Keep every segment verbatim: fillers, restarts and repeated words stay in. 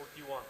If you want.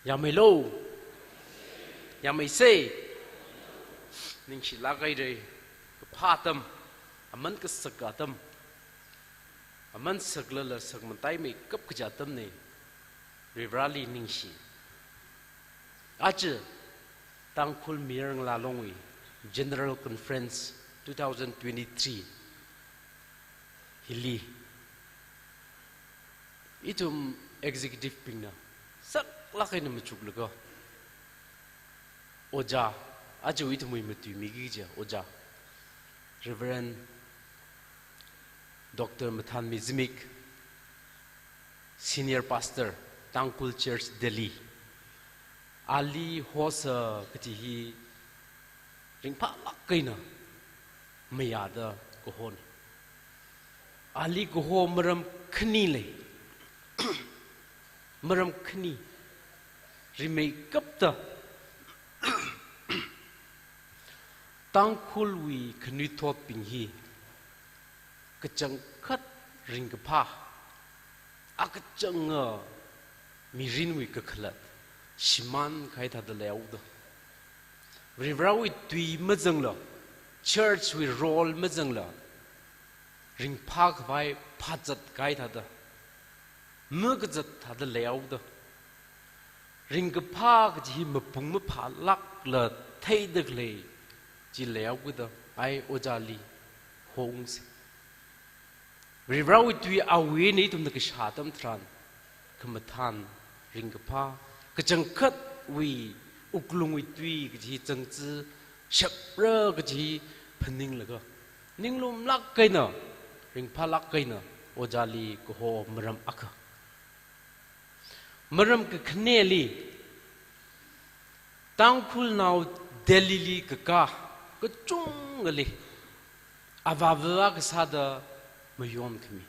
Yangmeilo. Yangmeisei. Ningshilāk haira. Kaphā atam, aman kasak atam, aman saklala sakmataimeikap kaja atamna. Varivarāli ningshi. Aja Tangkhul Mayar Ngalā Longwui General Conference two thousand twenty-three hili ithum executive bingna saklāk eina machuklaga, ojā, aja ithumwui matuimi kaja ojā Reverend Doctor Mathanmi Zimik, Senior Pastor, Tangkhul Church, Delhi, ali host sā kaji hi ringphālāk eina mayāda kahona. Ali kaho maram khani lei. Maram khani. Rimeikapta Tangkhulwui khanuithotbing hi kachangkhat ringkaphā, akachanga mirinwui kakhalat shimān kahai thāda leihaoda, Varivarāwui tui mazangla, church wui role mazangla, ringphākhavai phāzat kahai thāda, makazat thāda leihaoda, ringkaphā kaji hi mapung maphālākla theida khalei chi leihaokida, ai ojāli hongse. Varivarāwui tui awui eina ithumna kashā atam tharan, khamathān, ringkaphā, kachangkhatwui wuklungwui tui kaji hi zangzishapra kaji hi phaninglaga, ninglumlāk eina, ringphālāk eina, ojāli kaho maram akha. Maram kakhaneli, Tangkhulnao Delhi li kakā kachungkhali avā avā kasāda mayonkhami.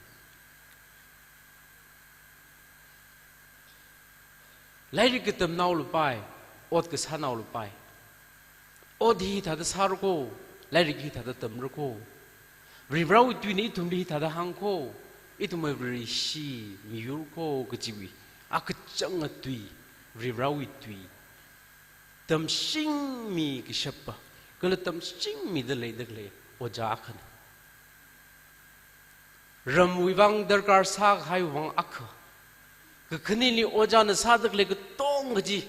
Lairik katamnao lapai, ot kasānao lapai. Ot hithāda sāra ko, lairik hithāda tamra ko. Varivarāwui tuina ithumli hithāda hāng ko, ithumwui Vareshi miyur ko kajiwui akachanga tui, Varivarāwui tui tamshingmi kashapa, kala tamshingmida leida khalei ojā akhana. Ramwui vang darkar sākahaiwui vang akha. Kakhaneli ojāna sāda khalei katonga chi,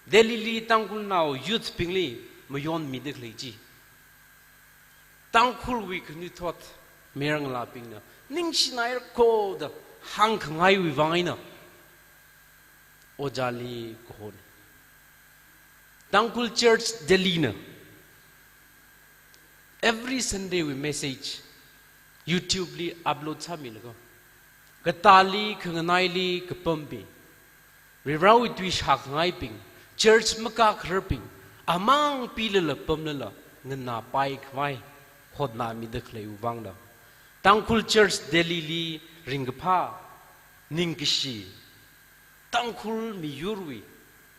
Delhi li Tangkhulnao youth bingli mayonmida khalei chi, Tangkhulwui khanuithot mayarngalābingna ningshinaira ko da hāngkhangaiwui vang eina ojāli kahona. Tangkhul Church Delhi na every Sunday wui message YouTube li upload sāmilaga, katāli, khanganaili kapambing, Varivarāwui tui shākhangaibing, church makākhararbing, amang pilala pamlala nganāpaikhavai hotnāmida khaleiwui vangna, Tangkhul Church Delhi li ringkaphā, ningkashi, Tangkhul miyurwui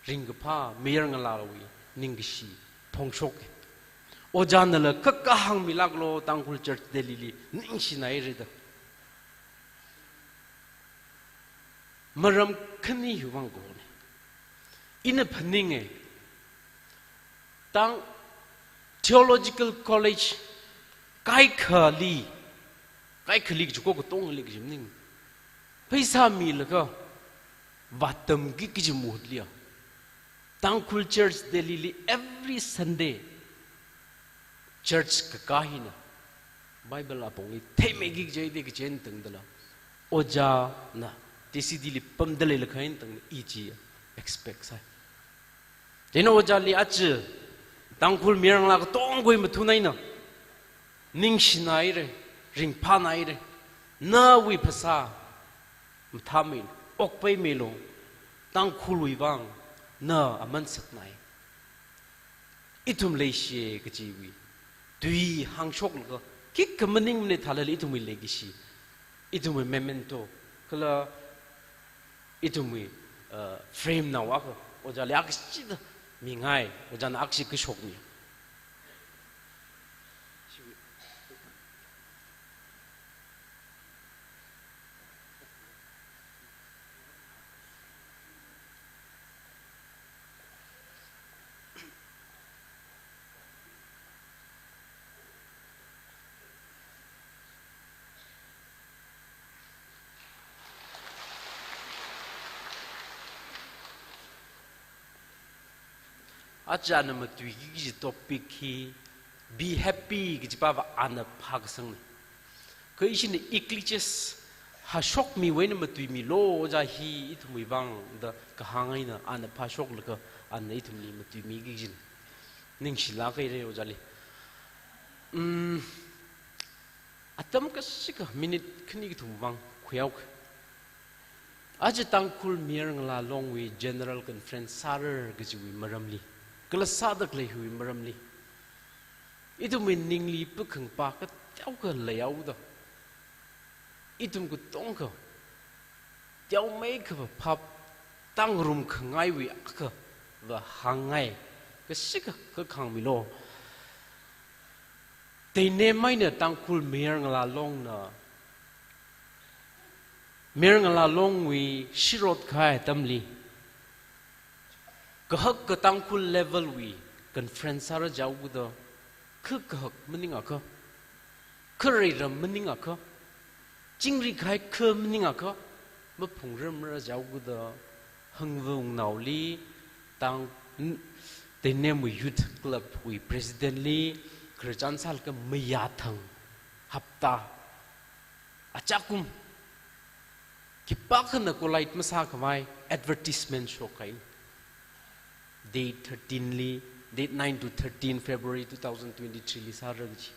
ringkaphā, mayarngalāwui ningkashi phongshoka. Ojānala kakā hāngmilāklo, Tangkhul Church Delhi li ningshinaira da. Maram khani hiwui vang kahona. Ina phaninga, Tang Theological College kaikhali, kaikhali kaji ko katongali kaji maning. Pheisā milaga vātamki kaji mahutliya, Tangkhul Church Delhi li every Sunday church kakā hina Bible apongli theimeiki kaji da kaji eina tangdala, ojāna T C D li pamda leilakha eina tangda i chi expect sāi. Chieina ojāli aja Tangkhul mayarngalā katongawui mathun eina ningshinaira, ringphānaira, nawui phasā mathāmei, okpaimeilo, Tangkhulwui vang na aman saknai. Ithum leishiya kajiwui tui hāngshoklaga, khikha maningmana thālala ithumwui leikashi, ithumwui memento, kala ithumwui, uh, frame nao akha, ojāli akhashida mingai, ojāna akhashi kashokmi. Aja ana matuiki kaji topic hi, "Be happy" kaji pava ana phākasangna. Kha ishina Ecclesiastes hāshokmiwui eina matuimilo ojā hi ithumwui vang da kahāng eina ana phāshoklaga ana ithumli matuimiki kajina. Ningshilāk haira ojāli. Mm, atam kashikha minute khani kathum vang khuihaoka. Aja Tangkhul Mayarngalā Longwui General Conference sāra kajiwui maramli, kala sāda khalei hiwui maramli, ithumwui ningli pakhangpa kateokha leihaoda, ithum katongkha teomeikha phap tangrumkhangaiwui akhava hāngngai, kashikha khangmilo. Teinem eina Tangkhul Mayar Ngala Longna, Mayar Ngala Longwui shirot kahai atamli, kahaka Tangkhul level wui conference sāra jihaokida, kha kahak maningakha, kha reiram maningakha, chingri kahai kha maningakha, maphungramra jihaokida, hangva wungnaoli, Tang, n-, Teinemwui Youth Club wui President li khararchan sālaga mayāthang hapta achakum khipākhana collide masākhavai advertisement shokkai. Date thirteen li, date nine to thirteen February two thousand twenty-three li sāra kaji.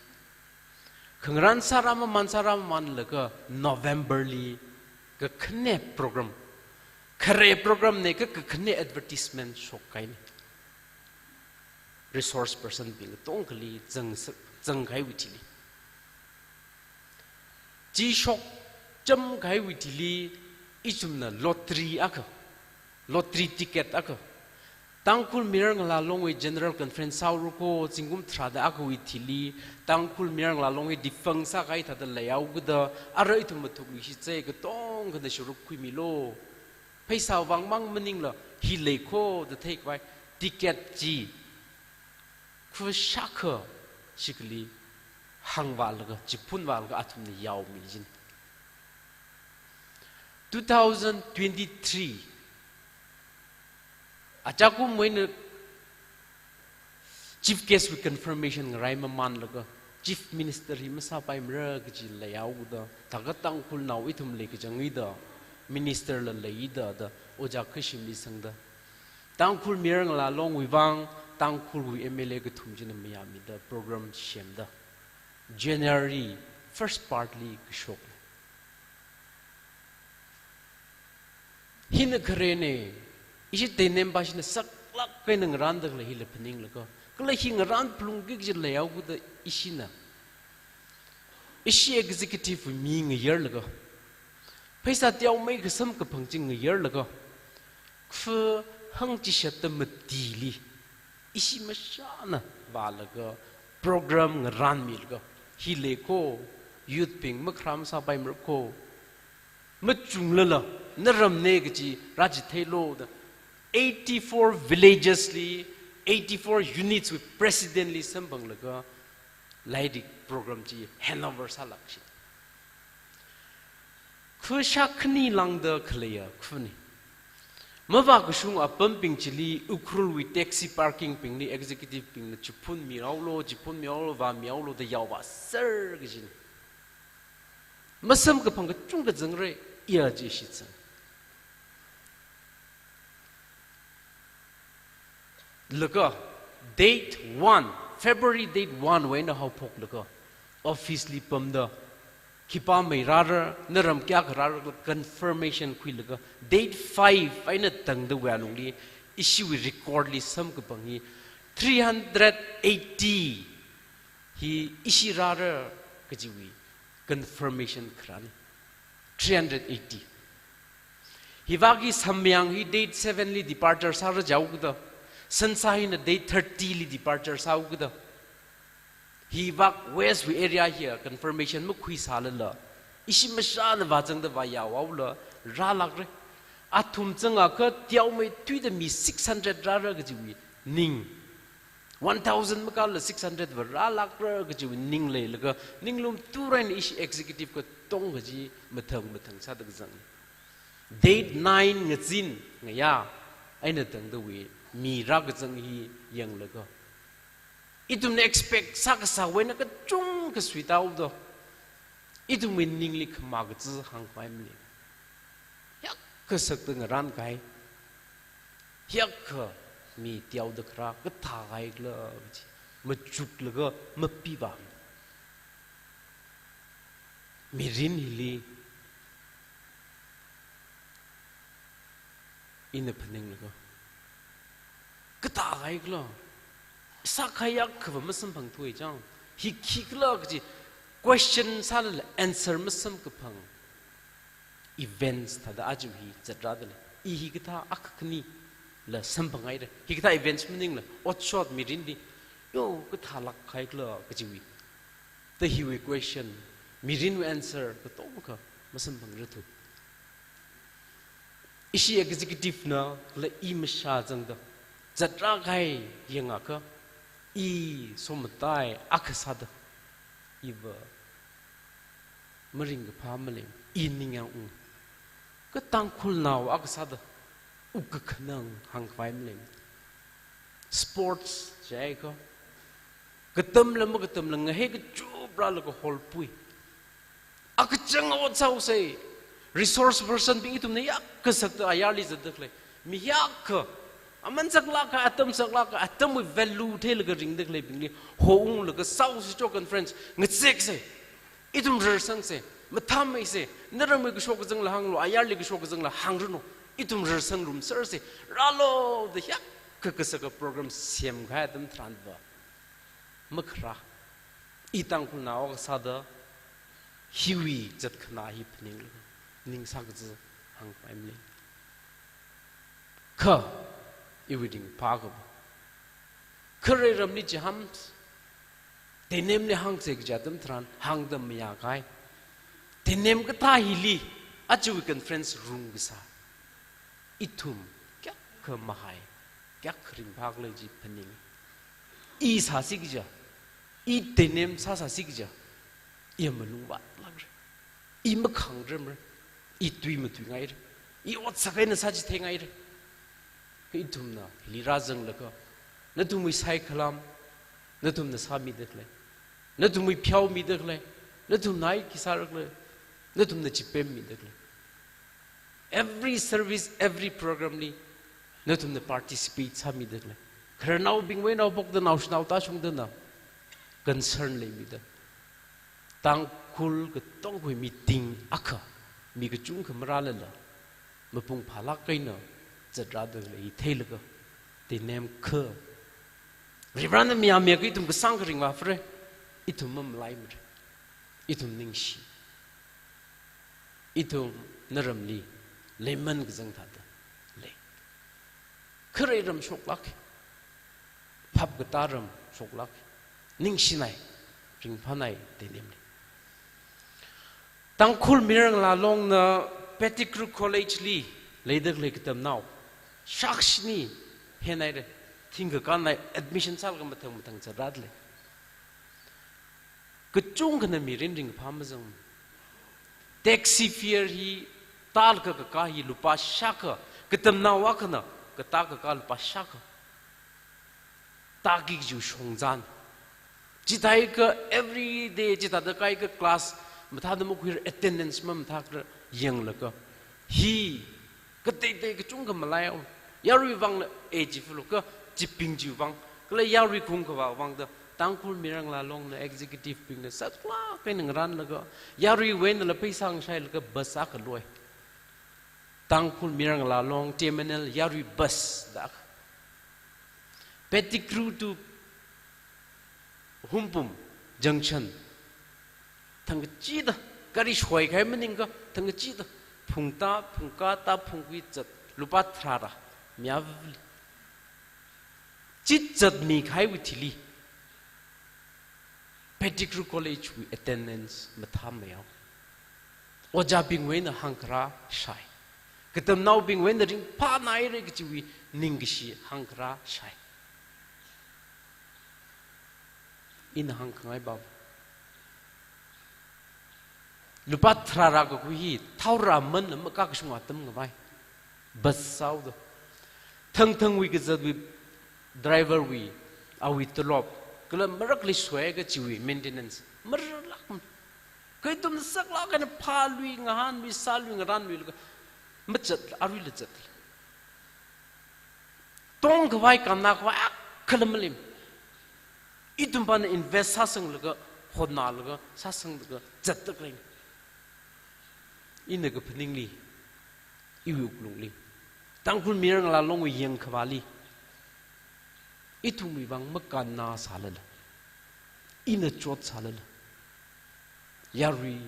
Khangarān sāra mamān, sāra mamānlaga November li kakhane program, khare program ne ka kakhane advertisement shokkaina. Resource person bing katongkhali zang, zangkahaiwui thili. Chi shokchamkahaiwui thili, ithumna lottery akha, lottery ticket akha, Tangkhul Mayar Ngala Longwui General Conference sāhaora ko, zingkum tharāda akhawui thili, Tangkhul Mayar Ngala Long hi defunct sākahai thāda leihaokida, ara ithum mathukluishitsei, katongkhana shurup khuimilo. Pheisā vangmang maningla, hi lei ko da theikhavai ticket chi, khuishakha shikali hāngvālaga, chiphunvālaga athumna yaomi jin. Two thousand twenty-three, achakum eina Chief Guest wui confirmation ngarai mamānlaga, Chief Minister hi masāpaimara kaji leihaokida, thākha Tangkhulnao ithum leikachang ida, Minister la lei ida da, ojā khashimli sangda, Tangkhul Mayar Ngala Longwui vang, Tangkhulwui M L A kathum china mayāmida program semda, January first part li kashok. Hina kharena, ishi Teinem pashina saklāk eina ngarānda khalei hila phaninglaga, kala hi ngarān phalungki kaji leihaokida ishina, ishi executive mi ngayarlaga, pheisā teomeikha samkaphang chi ngayarlaga, kha hangchishatta matili, ishi mashāna vālaga, program ngarānmilaga, hi lei ko, youth bing makharam sāpaimara ko, machunglala, naramne kaji rāchitheilu da, eighty-four villages li, eighty-four units wui president li samphanglaga, lairik program chi handover sālākshi. Khuishak khani lāngda khaleiya khani. Mavākashung apambing chili Ukhrulwui taxi parking bingli executive bingna chiphunmihaolu, chiphunmihaolu, vāmihaolu da yaovāser kajina. Masamkaphang kachungkha zangra, iya chi shitsang. Laga date one, February date one wui eina haophoklaga, office li pamda, khipā mei rāra, naram kayākha rāra confirmation khuilaga, date five eina tangda wui alungli, ishiwui record li samkaphang hi three hundred eighty hi ishi rāra kajiwui confirmation kharāna. Three hundred eighty. Hivākha Samyang hi date seven li departure sāra jihaokida, Sansa hina date thirty li departure sāhaokida, hivāk West wui area hiya confirmation makhuisālala, ishi mashāna vāzangda vāyaohaola, rālākra. Athum zangakha teomeithuida mi six hundred rāra kajiwui ning, one thousand makālala six hundred va rālākra kajiwui ning leilaga, ninglum turaina ishi executive katongkha chi mathang mathang sāda kazang. Date nine ngazin ngayā eina tangdawui mi rākazang hi yanglaga, ithumna expect sākasāwui eina kachungkha suitāhaoda, ithumwui ningli khamā kachi hāngkhavai maleimana. Hiyākha sakta ngarānkahai, hiyākha mi teoda kharā kathāhaikhala kaji machuklaga mapipam. Mirin hili ina phaninglaga, kathāhaikhala, sākahai hiyākhava masamphangthuwa chang, hi khikhala kaji question sālala answer masamkaphang, events thāda aja hi zatrādalei. I hikathā akha khanila samphangngaira. Hikathā events maningla otshot mirinli, yo, kathālāk kahai khala kajiwui, da hiwui question, mirinwui answer katonga masamphangrarthu. Ishi executive na kala i mashā zangda zatrā kahai yangakha, i somatai akha sāda, iva maringkaphā maleimana, i ningyāng unga. Kha Tangkhulnao akha sāda wukkhanang hāngkhavai maleimana. Sports jiakha, katamla makatamla ngahei kachup rālaga holpui. Akachang ot sāusei. Resource person bing ithumna yak kasakta ayarli zatdakhalei. Mi yak kha, aman saklāka, atam saklāka, atamwui value theilaga ringdakhaleibingli hounglaga sāusi cho conference ngazeksei. Ithum rarsangsei, mathāmeisei, naramwui kashok kazangla hānglu, ayarli kashok kazangla hāngranu, ithum rarsang rumsarsei, rālu da yak kakasaka program semkahai atam tharanva, makharā, i Tangkhulnao akha sāda hiwui zatkhanā hi phaninglaga ning sākaza hāngkhavai maleimana. Kha, iwui ringphā kha, kharei ramli chiham, tenemli hāngsei kaja atam tharan hāngda mayākahai. Tenem kathā hili, ajawui conference rung kasā, ithum kayākha mahai, kayākha ringphākhala chi phaning. I sāsi kaja, i tenem sāsāsi kaja, i malung vātlākra. I makhangrarmara, i tui matuingaira, i otsak eina sāchitheinaira. Kha ithumna hili rāzanglaga, nathumwui saikhalam, nathumna sāmidakhalei, nathumwui pheomidakhalei, nathumna ai khi sārakhalei, nathumna chipemmidakhalei. Every service, every program li nathumna participate sāmidakhalei. Khararnaobingwui eina haophokda naoshinao tāshungdana concern leimida, Tangkhul katongawui meeting akha, mi kachungkha marālala, mapung phālāk eina zatrādakhalei hi theilaga, tenem kha, Varivarana mayāmi akha ithum kasāng kharing vāfare, ithum mamalaimara, ithum ningshi. Ithum naramli leiman kazang thāda lei. Kharei ram shoklāka, phap katā ram shoklāka, ningshinai, ringphānai tenemli. Tangkhul Mirangalā Longna Pettigrew College li leidakhalei katamnao shākshini henhaira, thingkha kānnai, admission sālaga mathang mathang zatrādalei. Kachungkhana mirin ringphā mazang. Taxi fare hi, tālaga kakā hi lupā shākha, katamnao akhana katā kakā lupā shākha. Tāki kaji shongzan. Chithākha every day, chithāda kaikha class mathāda makhuira, attendance mamathākhuira yanglaga, hi kateitei kachungkha malaihaowa. Yaruiwui vangla, eh, chi fulu kha, chibing chiwui vang, kala yarui kungkhavāwui vangda, Tangkhul Mirangalā Longna executive bingna saklāk eina ngaranlaga, yaruiwui einala pheisā ngashailaga bus akha loi. Tangkhul Mirangalā Long T M N L yarui bus da. Pettigrew to Hungpung Junction. Thangkachida, gari shoikahai maningakha, thangkachida, phungtā, phungkā, tā phungkhui zat, lupā tharāra, miyavali. Chi zatmikahaiwui thili, Pettigrew College wui attendance mathāmeihaowa. Ojābingwui eina hāngkharā shai. Katamnaobingwui eina ringphānaira kajiwui ningkashi hāngkharā shai. Ina hāngkhangai bab, lupā tharāra kakhui hi, thaora manna makakashung atam ngavai. Bus sāhaoda. Thangthangwui kazatwui driver wui, awui tolop, kala marakli soi kajiwui maintenance maralākmana. Kha ithumna saklāk eina phālui, ngahānlui, sālui, ngaranluilaga mazat, aruila zat. Tongkhavai, kannākhavai akhala maleimana. Ithumvana invest sāsanglaga, hotnālaga, sāsanglaga zatdalei. Ina kaphaningli, iwui wuklungli, Tangkhul Mirangalā Longwui yangkhavāli, ithumwui vang makannā sālala, ina chot sālala, yarui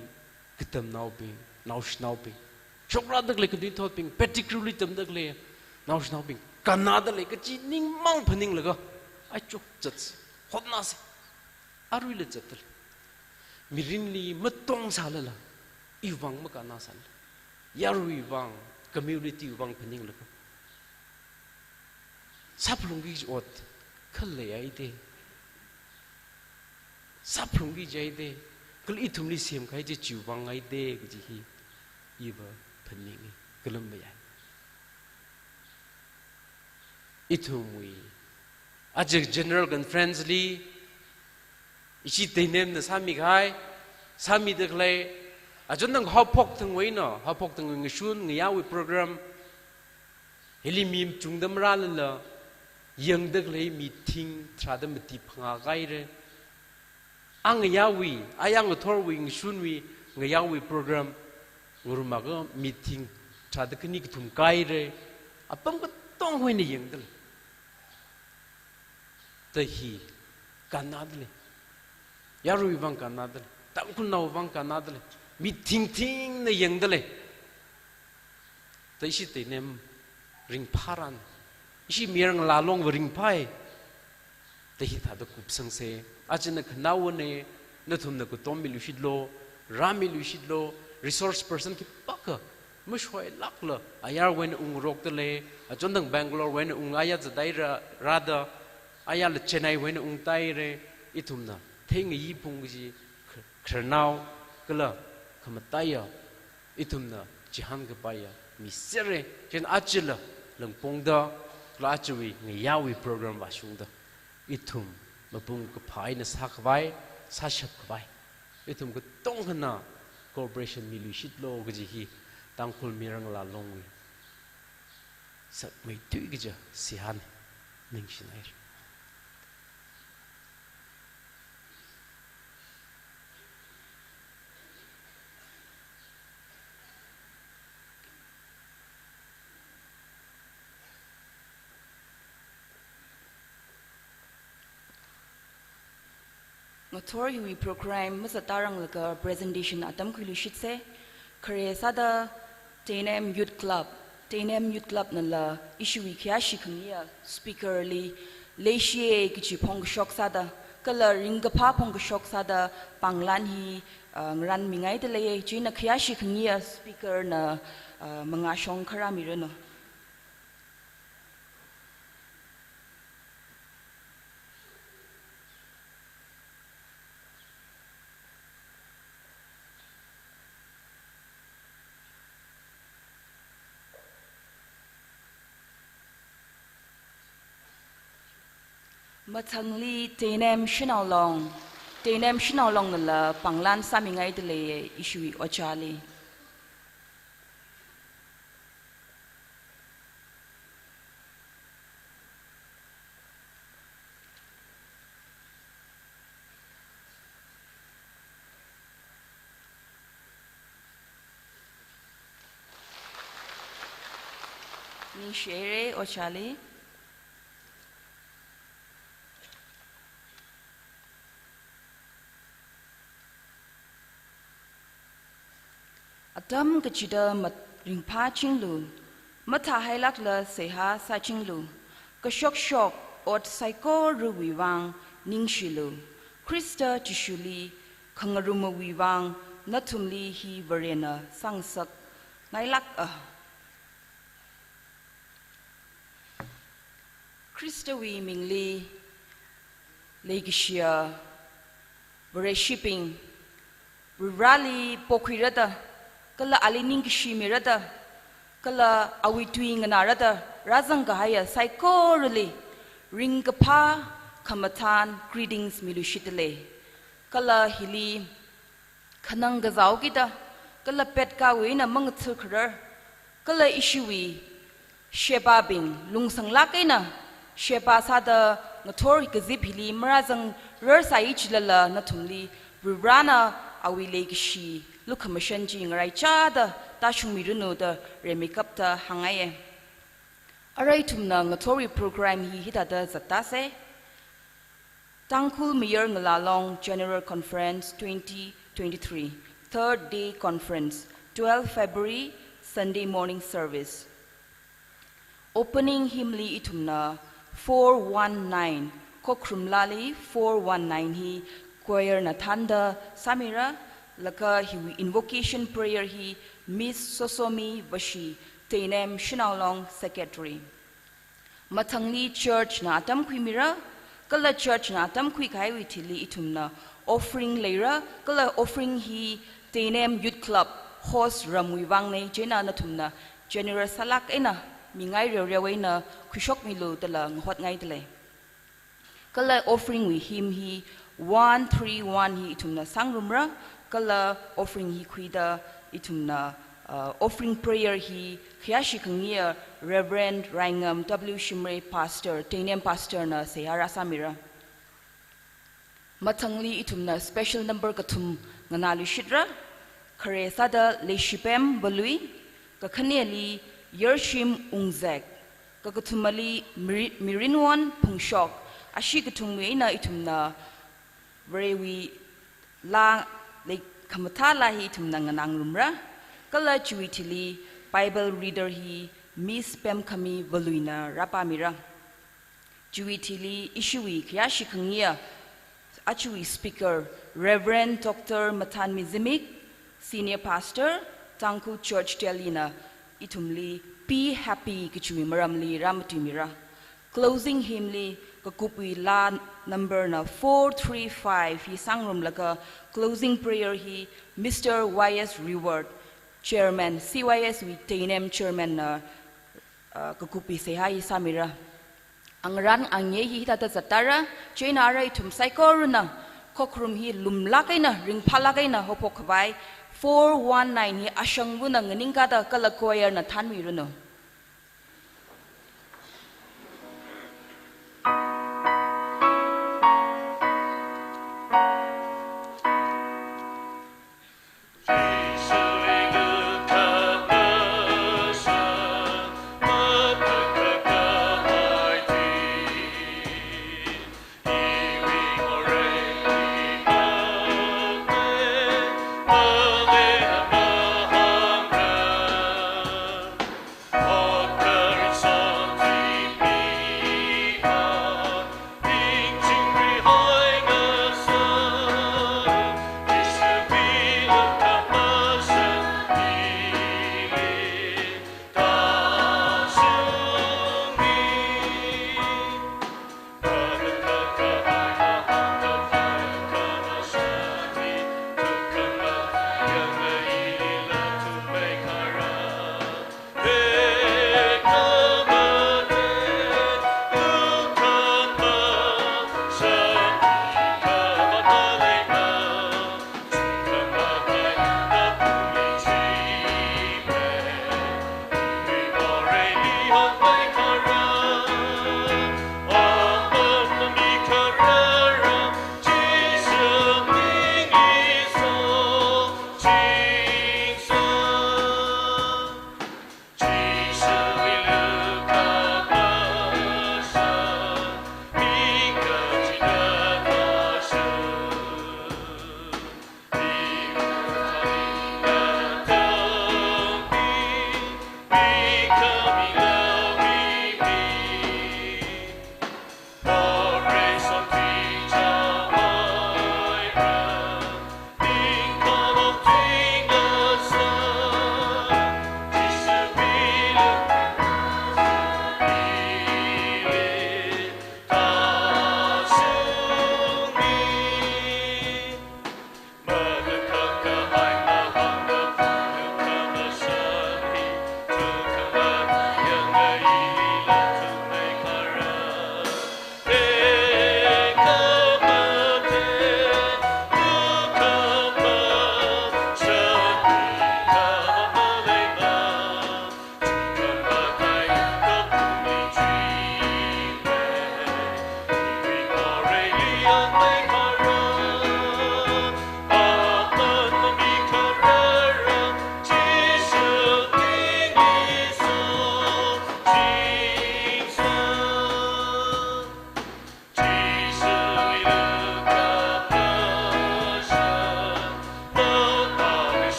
katamnaobing, naoshinaobing, Shokrādalei kanuithotbing, Pettigrewli tamdalei naoshinaobing, kannādalei kachi ningmang phaninglaga, ai chukzatsa, hotnāsa, aruila zatdalei. Mirinli matongsālala, iwui vang makannāsālala, yaruiwui vang, community wui vang phaninglaga, sāphalungki kaji ot khalei aide. Sāphalungki kaji aide. Kala ithumli semkahai chi chiwui vang aide kaji hi iva phaningi, kalam mayai. Ithumwui aja General Conference li ishi Teinemna sāmikahai, sāmidalei, achon nang haophok thangwui eina, haophok thangwui ngashun ngayāwui program, hili mi machungda marālala, yangdalei mi thing tharāda mati phangā kahaira. A ngayāwui, aya ngathorwui, ngashunwui, ngayāwui program, ngarumlaga mi thing tharāda khani kathum kahaira. Apam katonga eina yangdalei. Da hi kannādalei. Yaruiwui vang kannādalei. Tangkhulnaowui vang kannādalei. Mi thingthingna yangdalei. Da ishi Teinem ringphāran, ishi mayar ngalā longva ringphāi. Da hithāda kupsangsa. Achina khanaowana, nathumna katom miluishitlu, rāmiluishitlu, resource person khipākha mashoilākla, ayarwui eina ungrokdalei, achon thang Bangalorewui eina ung aya zathaira, rāda, ayala Chennaiwui eina ungthaira, ithumna theingayi phung kaji kh-, khararnao kala khamataiya, ithumna chihān kapaiya mi sera. Chieina achila langpongda, kala ajawui ngayāwui program vāshungda, ithum mapung kaphā eina sākhavai, sāshap khavai, ithum katongkhana cooperation miluishitlu kaji hi Tangkhul mayar ngalā longwui sakmeithui kaja seihāna. Ningshinaira. Ngathor hiwui program mazattāranglaga presentation atam khuiluishitsa. Khare sāda Teinem Youth Club, Teinem Youth Club nala ishiwui khayāshi khangayi speaker li leishiya kachi phongkashok sāda, kala ringkaphā phongkashok sāda pānglan hi, uh, ngaranmingaidalei. Chieina khayāshi khangayi speaker na, uh, mangāshong kharā miranu. Mathangli Teinem Shanao Long, Teinem Shanao Long nala pānglan sāmingaidalei ishiwui ojāli. Ningshihaira ojāli. Atam kachida mat-, ringphāchinglu, mathāhailākla seihā sāchinglu, kashokshok ot saikorawui vang ningshilu, Khrista Jishuli khangarumawui vang nathumli hi Varena sāngasakngailāka. Khristawui mingli leikashiya Vareshibing, Varivarāli pokhuirada, kala ali ningkashi mirada, kala awui tui nganārada rāzangkahaiya saikorali ringkaphā khamathān greetings miluishitdalei. Kala hili khanang kazāhaokida, kala petkawui eina mangatha kharar, kala ishiwui shebābing lungsanglāk eina shebā sāda ngathor kazip hili marāzangrar sāi chilala nathumli Varivarāna awui leikashi lukhamashan chi ngaraichāda tāshungmiranu da rimeikapta hāngngaiya. Arui ithumna ngathorwui program hi hithāda zattāsa. Tangkhul Mayar Ngalālong General Conference twenty twenty-three, third day conference, twelve February, Sunday morning service. Opening hymn li ithumna four one nine, Khokharum Laali four one nine hi choir na thānda sāmira, laga hiwui invocation prayer hi Miss Sosomi Vashi, Teinem Shanao Long Secretary. Mathangli church na atam khuimira, kala church na atam khuikahaiwui thili ithumna offering leira, kala offering hi Teinem Youth Club host ramwui vāngnei, chieina nathumna generous sālāk eina mingai reoreo eina khuishokmilu dala ngahotngaidalei. Kala offering wui hymn hi one three one hi ithumna sāngarumra, kala offering hi khuida ithumna, uh, offering prayer hi khayāshi khangayiya Reverend Raingam W Shimray, Pastor, Teinem Pastor na seihā rāsāmira. Mathangli ithumna special number kathum nganāluishitra, khare sāda Leishipem Valui, kakhaneli Yershim Ungzek, kakathumali Miri-, Mirinwon Phungshok, ashi kathumwui eina ithumna Varewui laa, like, khamathā laa hi ithumna nganāngarumra, kala chiwui thili Bible reader hi Miss Pemkhami Valuina rāpāmira. Chiwui thili ishiwui khayāshi khangayiya, ajawui speaker, Reverend Doctor Mathanmi Zimik, Senior Pastor, Tangkhul Church Delhi na ithumli Be Happy kachiwui maramli rāmatuimira. Closing hymn li kakupwui laa number na four three five hi sāngarumlaga closing prayer hi Mister Y S Reward, Chairman, C Y S wui Teinem Chairman na, uh, kakupwui seihā hi sāmira. Angarān angayei hi hithāda zattāra, chieina arui ithum saikorana Khokharum hi lumlāk eina, ringphālāk eina haophok khavai, four one nine hi ashangvana nganingkāda kala choir na thānmiranu.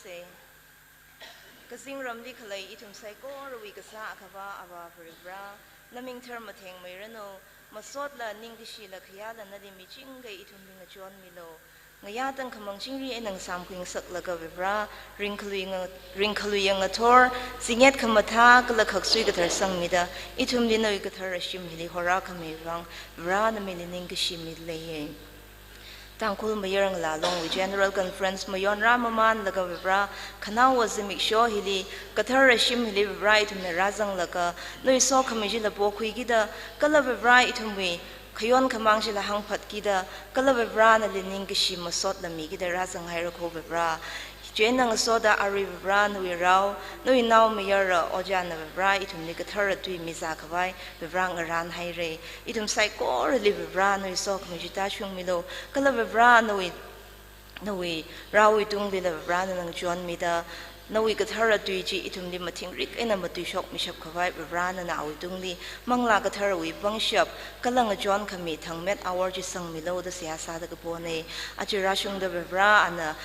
Se. Kazingramli khalei ithum saikorawui kasā Akhava Avā Varivara, naming tharmathengmeiranu, masotla ningkashila khayāla nali michingkha ithumli ngachonmilu. Ngayā tangkhamang chingri eina ngasāmkhui ngasaklaga Vivara, ringkhalui nga-, ringkhalui yang ngathor, zingyat khamathā kala khaksui kathar sangmida, ithumli nawui kathara shim hili horākhami vang, Vivara namili ningkashi mileiye. Tangkhul Mayar Ngalā Longwui General Conference mayonrā mamanlaga Vivara, khanaowa zimiksho hili, kathara shim hili Vivara ithumna rāzanglaga, nawui sokhami chila pokhuikida, kala Vivara ithumwui khayon khamāng chila hāngphatkida, kala Vivara nali ningkashi masotla mikida rāzanghaira kho Vivara. Chieina ngasoda arui Vivara nawui rao, nawui naomayara ojāna Vivara ithumli kathara tui mizākhavai, Vivara ngarānhaire. Ithum saikorali Vivara nawui sokhami chi tāshungmilu. Kala Vivara nawui, nawui raowui tunglila Vivara nana ngachonmida, nawui kathara tui chi ithumli mathingrik eina matuishokmishapkhavai Vivara nana awui tungli, Manglā Katharawui pangshap, kala ngachonkhami thangmet awor chi sangmilu da seihā sāda kapone. Aja rāshungda Vivara ana,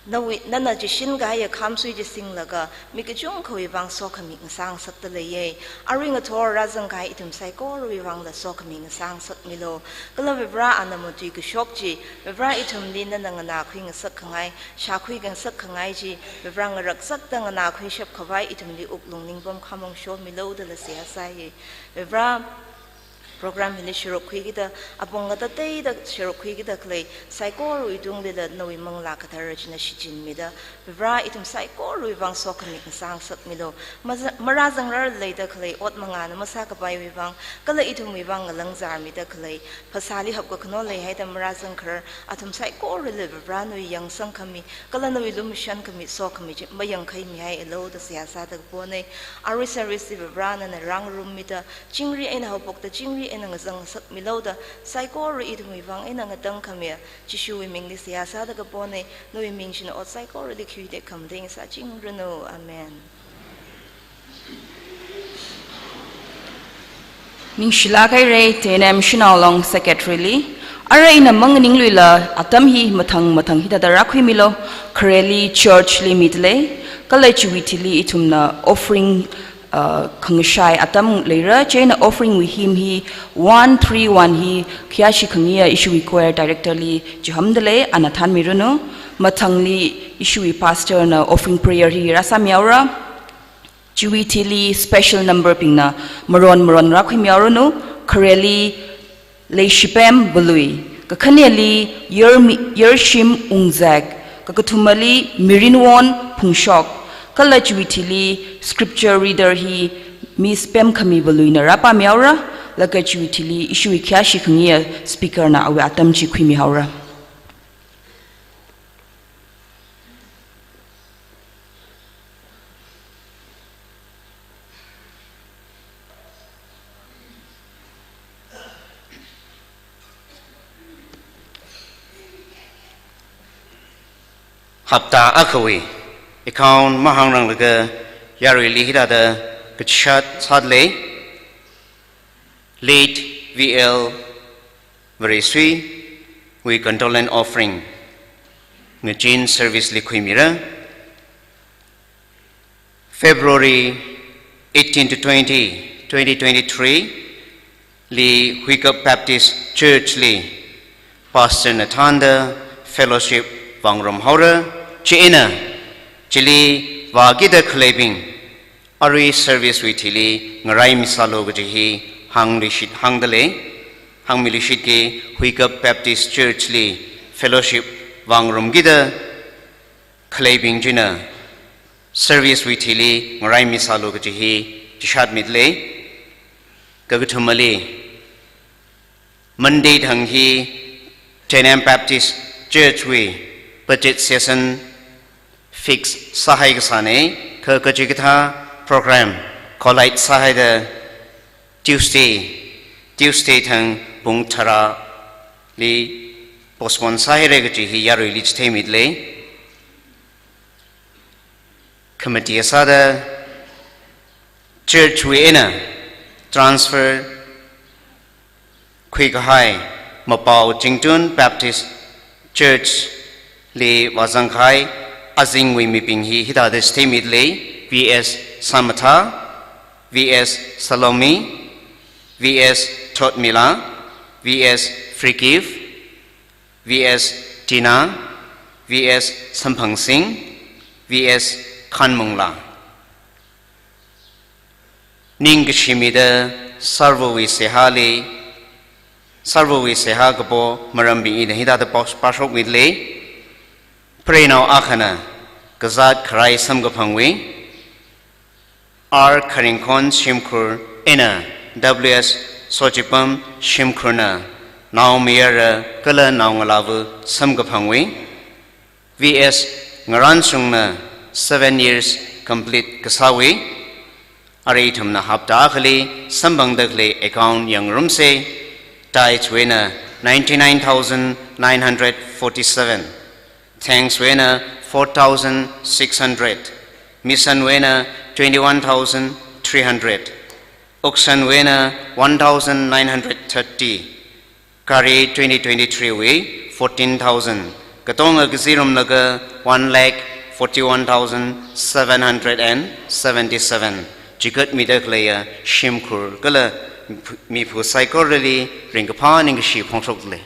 nawui, nana chishin kahaiya khamsui chi singlaga, mi kachungkhawui vang sokhami ngasā ngasakta leiye. Arui ngathor rāzangkahai ithum saikorawui vangla sokhami ngasā ngasakmilu. Kala Vivara ana matuikashok chi, Vivara ithumli nana nganākhui ngasakkhangai, shākhui ngasakkhangai chi, Vivara ngarakzakta nganākhuishapkhavai ithumli wuklung ningpam khamong shomilu dala seihā sāye. Vivara, program hili sharuk khuikida, apong ngatateida sharuk khuikida khalei saikorawui tunglila nawui Manglā Kathara china shichinmida, Vivara ithum saikorawui vang sokhami ngasā ngasakmilu. Maza-, marāzangrarla leida khalei ot mangāna masākapaiwui vang, kala ithumwui vang ngalangzarmida khalei, phasāli hapkakhano leihaida marāzangkharar athum saikorali Vivara nawui yangsangkhami, kala nawui lumashankhami sokhami chi mayangkhaimihaialu da seihā sāda kapone. Arui service li Vivara nana rāngarummida, chingri eina haophokta chingri eina ngazang ngasakmilu da, saikora ithumwui vang eina ngatangkhami, Jishuwui mingli seihā sāda kapone, nawui ming china ot saikorali khuida khamateng sāchingranu. Amen. Ningshilāk haire, T N M Shanao Long Secretary li. Arui ina manganingluila atam hi mathang mathang hithāda rākhuimilu, khareli church li midalei, kala chiwui thili ithumna offering, uh, khangashai atam leira, chieina offering wui hymn hi one three one hi khayāshi khangayi ishiwui choir director li chihamdalei, ana thānmiranu. Mathangli ishiwui pastor na offering prayer hi rāsāmihaora. Chiwui thili special number bingna maron maron rākhuimihaoranu, khareli Leishipem Balui, kakhaneli Yarmi-, Yarshim Ungzek, kakathumali Mirinwon Phungshok, kala chiwui thili scripture reader hi Miss Pemkhami Baluina rāpāmihaora, laga chiwui thili ishiwui khayāshi khangayi speaker na awui atam chi khuimihaora. Hapta akhawui account mahāngranglaga yaruili hithāda kachishat sādalei. Late V L Varesuiwui condolence offering ngachin service li khuimira. February eighteen to twenty, twenty twenty-three li Huikap Baptist Church li Pastor na thānda fellowship vāngarumhaora, chieina chili vākida khaleibing arui service wui thili ngaraimisālu kaji hi hāngluishit hāngdalei, hāngmiluishitki Huikap Baptist Church li fellowship vāngarumkida khaleibing china service wui thili ngaraimisālu kaji hi chishatmidalei. Kakathumali, Monday thang hi T N M Baptist Church wui budget session fix sāhai kasāna, kha kachikathā program collide sāhaida Tuesday, Tuesday thang pung tharāli postpone sāhaira kaji hi yaruili chitheimidalei. Committee sāda church wui eina transfer khuikahai Mapao Chingtun Baptist Church li vāzangkahai Azingwui mibing hi hithāda chitheimida lei: V S Samatha, V S Salome, V S Thotmila, V S Freegift, V S Tina, V S Samphangsing, V S Khanmungla. Ningkashi mida sārvawui seihāli, sārvawui seihā kapo marambing ina hithāda pao-, pāshokmida lei. Preinao akhana kazāt kharai samkaphangwui, R Kharingkhon shimkhur eina W S Sochipam shimkhurna naomayara kala naongalāva samkaphangwui, V S Ngaranshungna seven years complete kasāwui, arui ithumna hapta akhali samphangda khalei account yangngarumsa. Tithe wui eina ninety-nine thousand nine hundred forty-seven, thanks wui eina four thousand six hundred, mission wui eina twenty-one thousand three hundred, auction wui eina one thousand nine hundred thirty, gari twenty twenty-three wui fourteen thousand, katonga kazirumlaga one lakh forty-one thousand seven hundred and seventy-seven. Chigatmida khaleiya shimkhur kala miphu saikorali ringkaphā ningkashi phongshokda lei.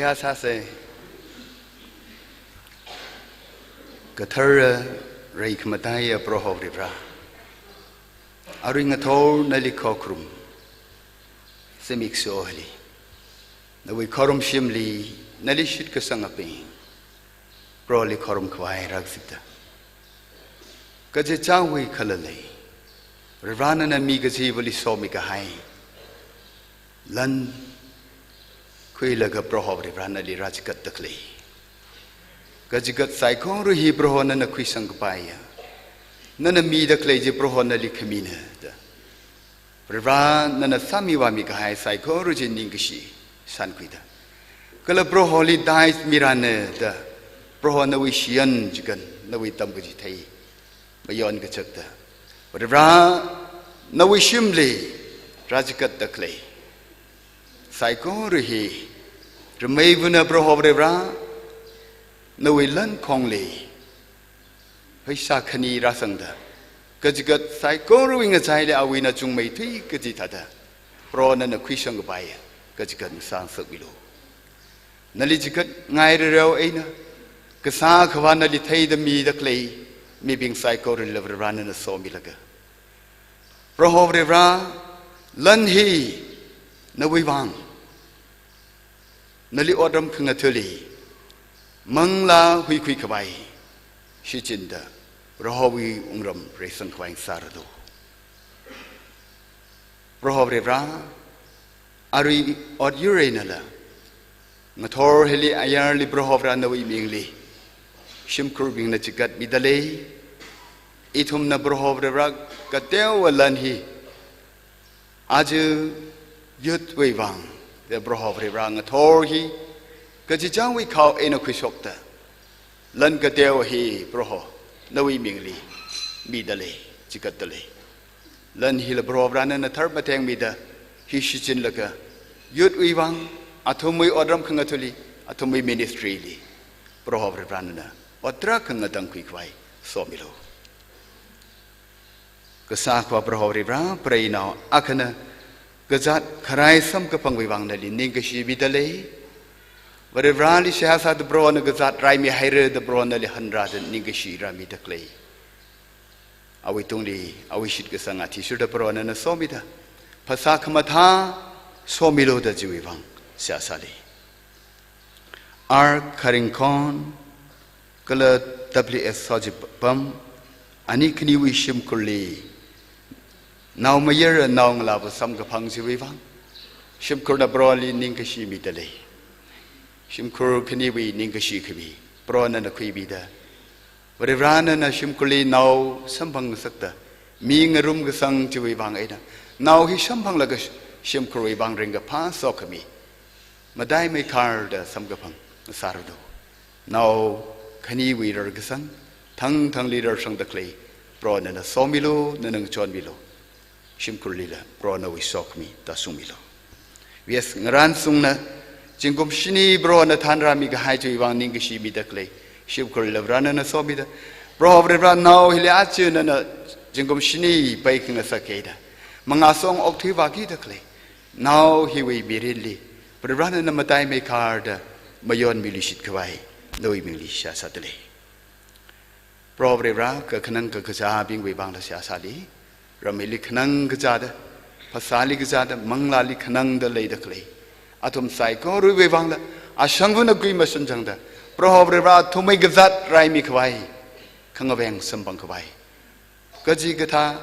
Seihā sāsa. Kathara, reikhamataiya Proho Varivara, arui ngathor nali khokharum zimiksho hili, nawui khorumshimli nali shitkasangabing, Proholi khorumkhavai rākazipda, kachichāwui khalalei, Varivara nana mi kachivali somikahai lan khuilaga Proho Varivara nali rāchigatda khalei kachigat saikora hi Proho nana khuisangkapaiya, nana mida khalei chi Proho nali khamina da, Varivara nana sāmivāmi kahai saikora chi ningkashi shānkhuida, kala Proholi dai mirana da, Proho nawui shiyan chikan, nawui tamkachithei mayon kachakta, Varivara nawui shimli rāchigatda khalei saikora hi, rameivana Proho Varivara, nawui lankhongli pheisā khani rāsangda, kachigat saikorawui ngachaili awui na chungmeithui kaji thāda, Proho nana khuisangkapaiya kachigat sāngasakmilu. Nali chigatngai rareo eina, kasā khavā nali theida mida khalei mibing saikorali Varivara nana somilaga, Proho Varivara, lan hi nawui vang, nali otram khangathali manglā huikhuikhavai shichinda, Prohowui wungram reisangkhavai sārado. Proho Varivara, arui ot yur einala, ngathor hili ayarli Proho Varivara nawui mingli shimkhurbingna chigatmida lei. Ithumna Proho Varivara kateowa lan hi, aja youth wui vang da Proho Varivara ngathor hi kachichāwui khao eina khuishokta, lan kateowa hi Proho nawui mingli mida lei, chigatda lei. Lan hila Proho Varivara nana tharmathengmida hi shichinlaga, youth wui vang, athumwui otram khangathali, athumwui ministry li, Proho Varivara nana ot tarākha ngatangkhuikhavai somilu. Kasā khavā Proho Varivara, preinao akhana kazāt kharai samkaphangwui vang nali ningkashi mida lei. Varivarali seihā sāda Prohona kazāt raimihaira da Proho nali hanrāda ningkashi rāmida khalei, awui tungli awui shitkasang athishurda Proho nana somida, phasā khamathā somilu da chiwui vang seihā sāli. R Kharingkhon kala W S Sojipam, ani khaniwui shimkhurli naomayara naongalāva samkaphang chiwui vang, shimkhurna Proholi ningkashi mida lei. Shimkhur khaniwui ningkashi khami Proho nana khuimida, Varivara nana shimkhurli nao samphang ngasakta, mi ngarumkasang chiwui vang eina, nao hi samphanglaga sh-, shimkhurwui vang ringkaphā sokhami, mataimeikharda samkaphang sārado. Nao khaniwui rarkasang thangthangli rarsangda khalei Proho nana somilu, nana ngachonmilu. Shimkhurlila Proho nawui sokhami tāshungmilu. V S Ngaranshungna zingkum shini Prohona thanrāmi kahai chiwui vang ningkashi mida khalei shimkhurlila Varivara nana somida, Proho Varivara nao hili aja nana zingkum shini paikhangasak haida, mangā song okthuivākida khalei nao hiwui mirinli Varivara nana mataimeikharda mayonmiluishit khavai nawui mingli seihā sāda lei. Proho Varivara, kakhanang kakazābingwui vangla seihā sāli. Ramli khanang kazāda, phasāli kazāda, manglāli khanangda leida khalei athum saikorawui vangla, ashangvana kui mashun changda, Proho Varivara athumwui kazāt raimi khavai, khangaveng samphang khavai, kachikathā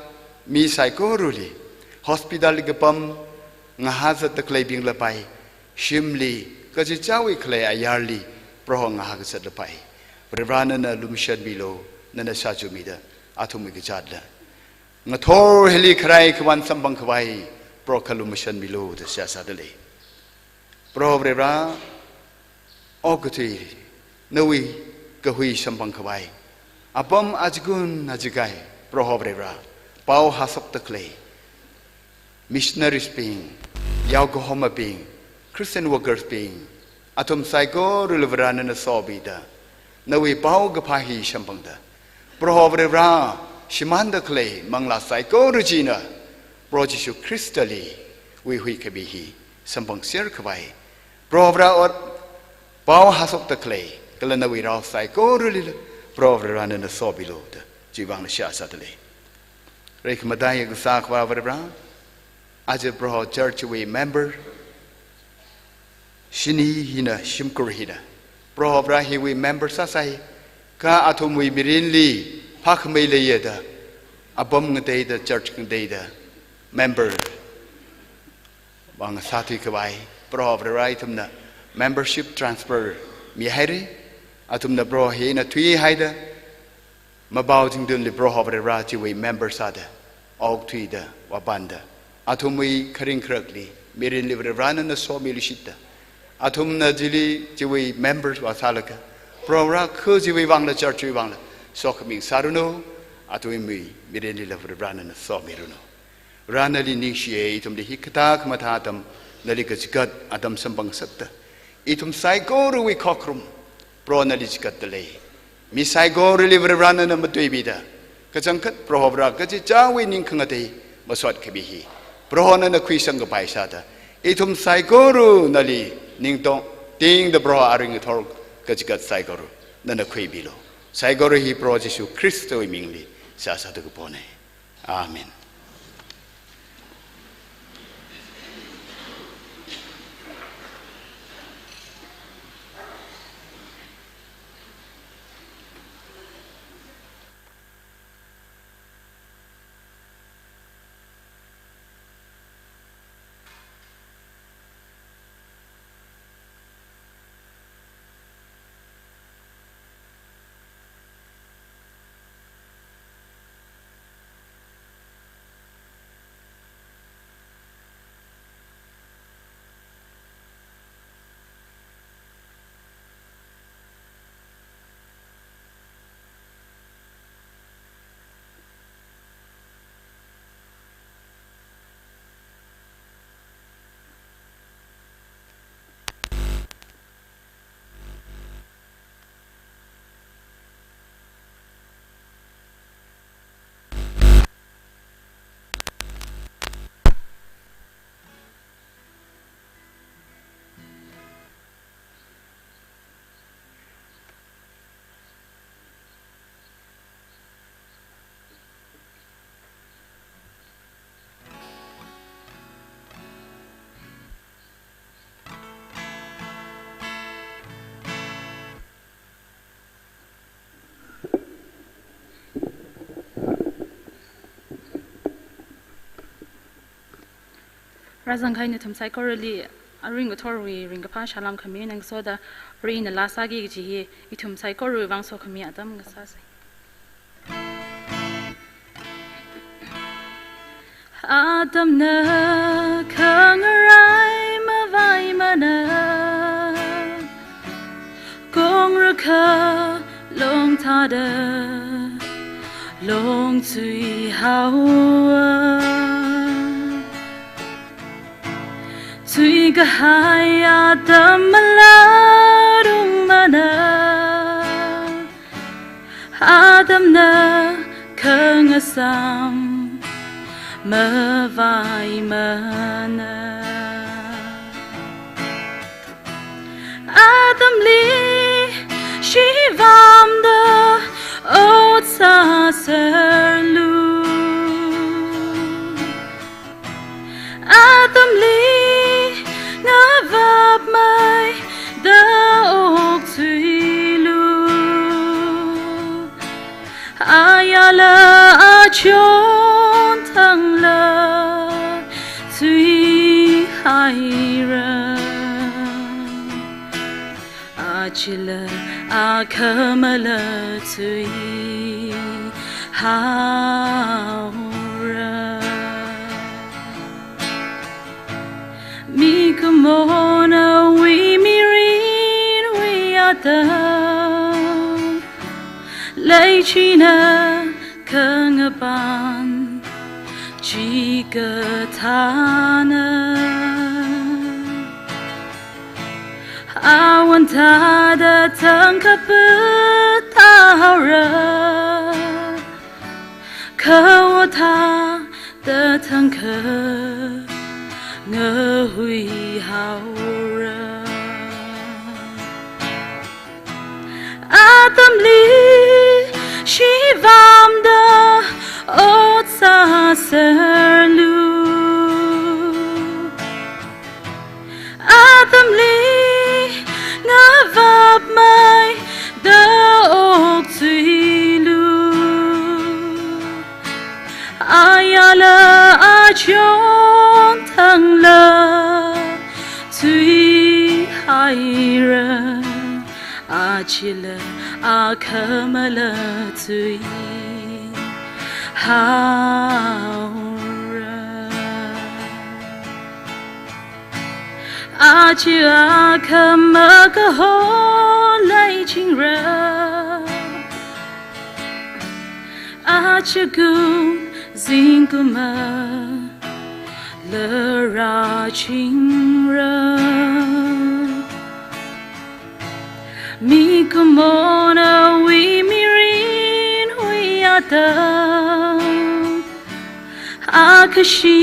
mi saikorali, hospital li kapam, ngahā zatda khaleibingla pai, shimli, kachichāwui khalei ayarli, Proho ngahā kazatla pai. Varivara nana lumashanmilu, nana shāchumida, athumwui kazātla ngathor hili kharai khavan samphang khavai, Proho kha lumashanmilu da seihā sāda lei. Proho Varivara, okathui nawui kahui samphang khavai, apam achikun achikai, Proho Varivara, pao hāshokda khalei missionaries bing, yaokahomabing, Christian workers bing, athum saikorali Varivara nana somida, nawui paokaphā hi samphangda, Proho Varivara, shimānda khalei manglā saikora china Proho Jishu Khristali wuihui khami hi samphangser khavai, Proho Varivara, ot pao hāshokda khalei, kala nawui rao saikoralila Proho Varivara nana somilu da chiwui vangla seihā sādalei. Reikhamataiya Kasā Akhava Varivara, aja Proho church wui member shini hina, shimkhur hina, Proho Vare hiwui member sāsai, kha athumwui mirinli phākhamei leiya da, apam ngateida, church ngateida member vāngasāthui khavai, Proho Vare ithumna membership transfer mihaira. Athumna Proho hina thuihaida, mapao zingtunli Proho Vare chiwui member sāda, okthuida, vāpanda, athumwui kharing kharakli, mirinli Vare nana somiluishitda, athumna chili chiwui member vāsālaga, Proho Vare kha chiwui vangla, church wui vangla sokhami sāranu, athumwui mirinlila Vare nana somiranu. Vare nali ningshiya, ithumli hikathā khamathā atam, nali kachigat atam samphangngasakta, ithum saikorawui khokharum Proho nali chigatdalei. Mi saikorali Vare nana matuimida, kachangkhat Proho Vare kachichāwui ningkhangatei masotkhami hi Proho nana khuisangkapai sāda, ithum saikora nali ningtong tingda Proho aring athor kachigat saikora nana khuimilu. Saikora hi Proho Jishu Khristawui mingli seihā sāda kapona. Amen. Rāzangkahai nathum saikorali aring athorwui ringkaphā salam khami ngasoda, Varena laa sāki kaji hi ithum saikorawui vang sokhami atam ngasāsei. Atamna khangarai mavaimana, kongra kha longthāda longthui haowa. Thuikahai atam malādungmana, atamna khangasam mavaimana. Atamli shivamda ot sāserlu. Atamli ngavapmeida okthuilu. Ayala achon thangla thuihaira. Achila akhamala thuihaora. Mikumonawui mirinwui atam, leichina khangapan chikathāna. Awon thāda thangkha put haora, khawo thāda thangkha ngahui haora. Atamli shivamda ot sāserlu. Atamli ngavapmeida okchuilu. Ayala achon thangla chuihaira. Achila akhamala chuihaora. Achi akhama kaho leichingra. Achi kum zingkumala rāchingra. Mikumona awui mirin hui atam akhashi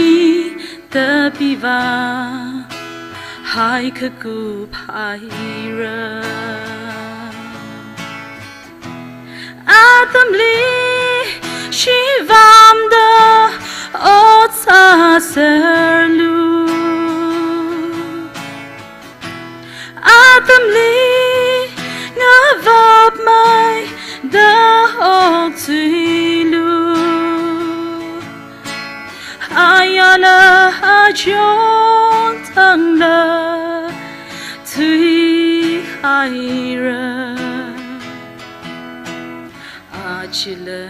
tapiva haikakuphaira. Atamli shivamda ot sāserlu. Atamli ngavapmeida okchuilu. Ayala achon thangla chuihaira. Achila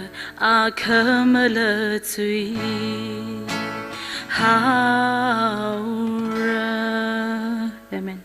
akhamala chuihaora. Amen.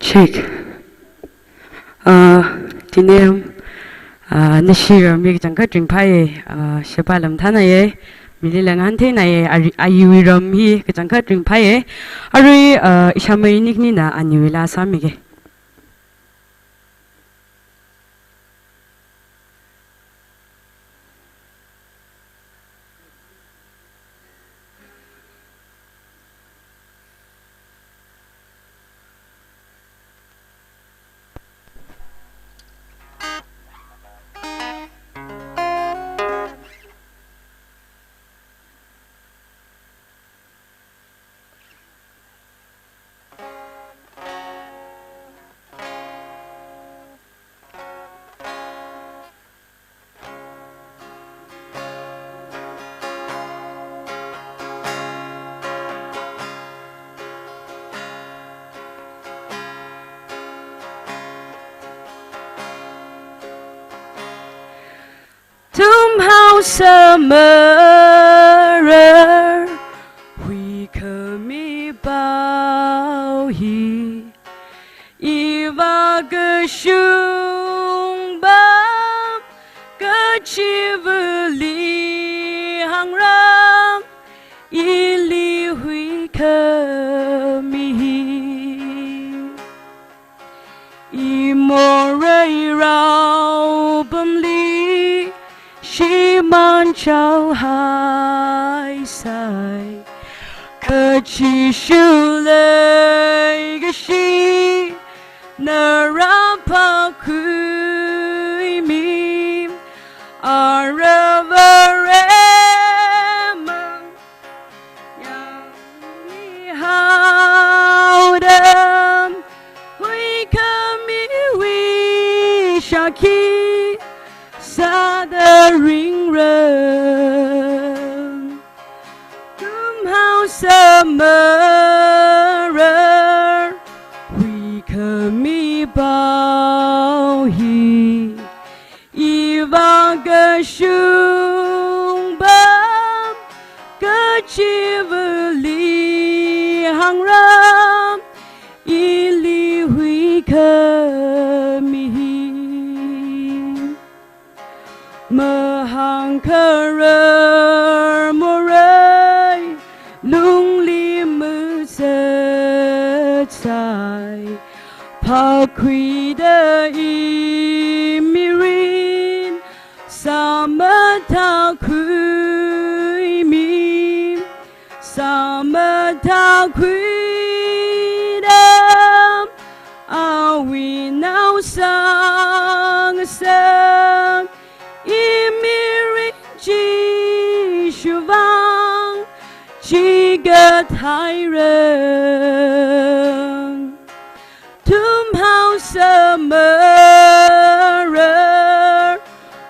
Check. Ah, tinem, ah, nashi ram hi kachangkhat ringphāya, ah, sheba lam thānaya, mili langhan theinaya, ari-, ayiwui ram hi kachangkhat ringphāya, arui, ah, ishāmei Niknina aniwuila sāmige. Tumhao samarar huikhami pao hi, iva kashung pam kachivali hangram, ili huikhami hi. Imorei rao pamli shimān chaohaisai, kachishu leikashi nara phākhuimi, ara Varemang yangmihaoda, huikhamiwui shākhi sāda ringra. Tumhao samarar huikhami pao hi, iva kashung pam kachivali khami hi. Mahāngkharar morei lungli mazatsai, phākhuida i mirin sāmathākhuimi. Sāmathākhuida awui naosang sā, i mirin Jishu vang chigathaira. Tumhaosa marar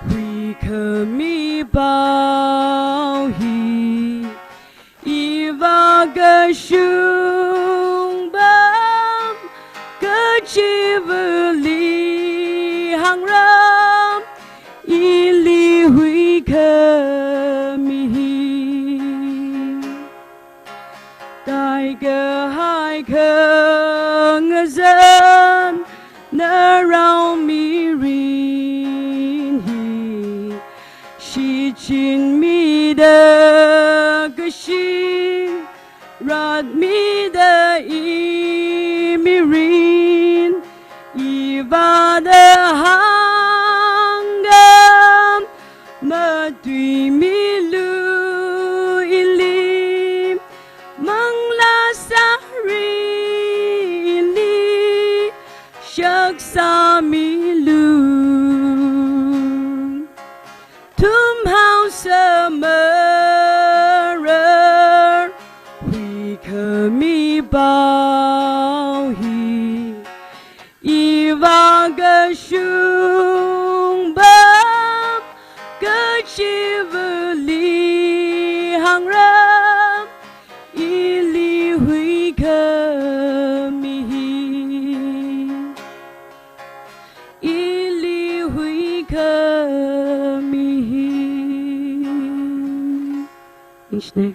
huikhami pao hi, iva kashung pam kachivali hāngra, ili huikhami hi. Taikahai khangazan narao mirin hi, shichinmida kashi ratmida i mirin, iva da hānga, matuimilu ili, manglā sāri ili, shakzāmilu. Tumhaosa marar huikhami pao hi, iva kashung pam kachivali hāngra, ili huikhami hi, ili huikhami hi. Ningshina.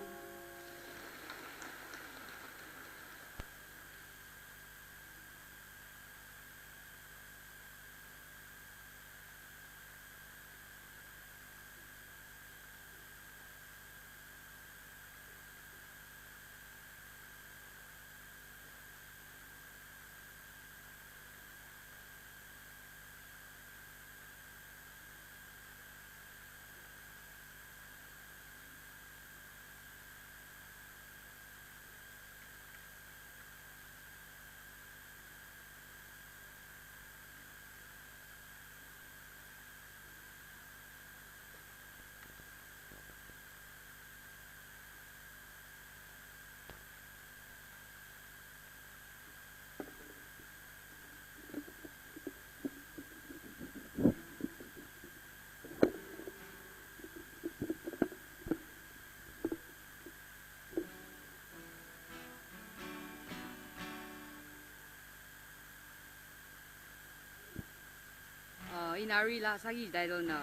Uh, ina arui laa sāki title na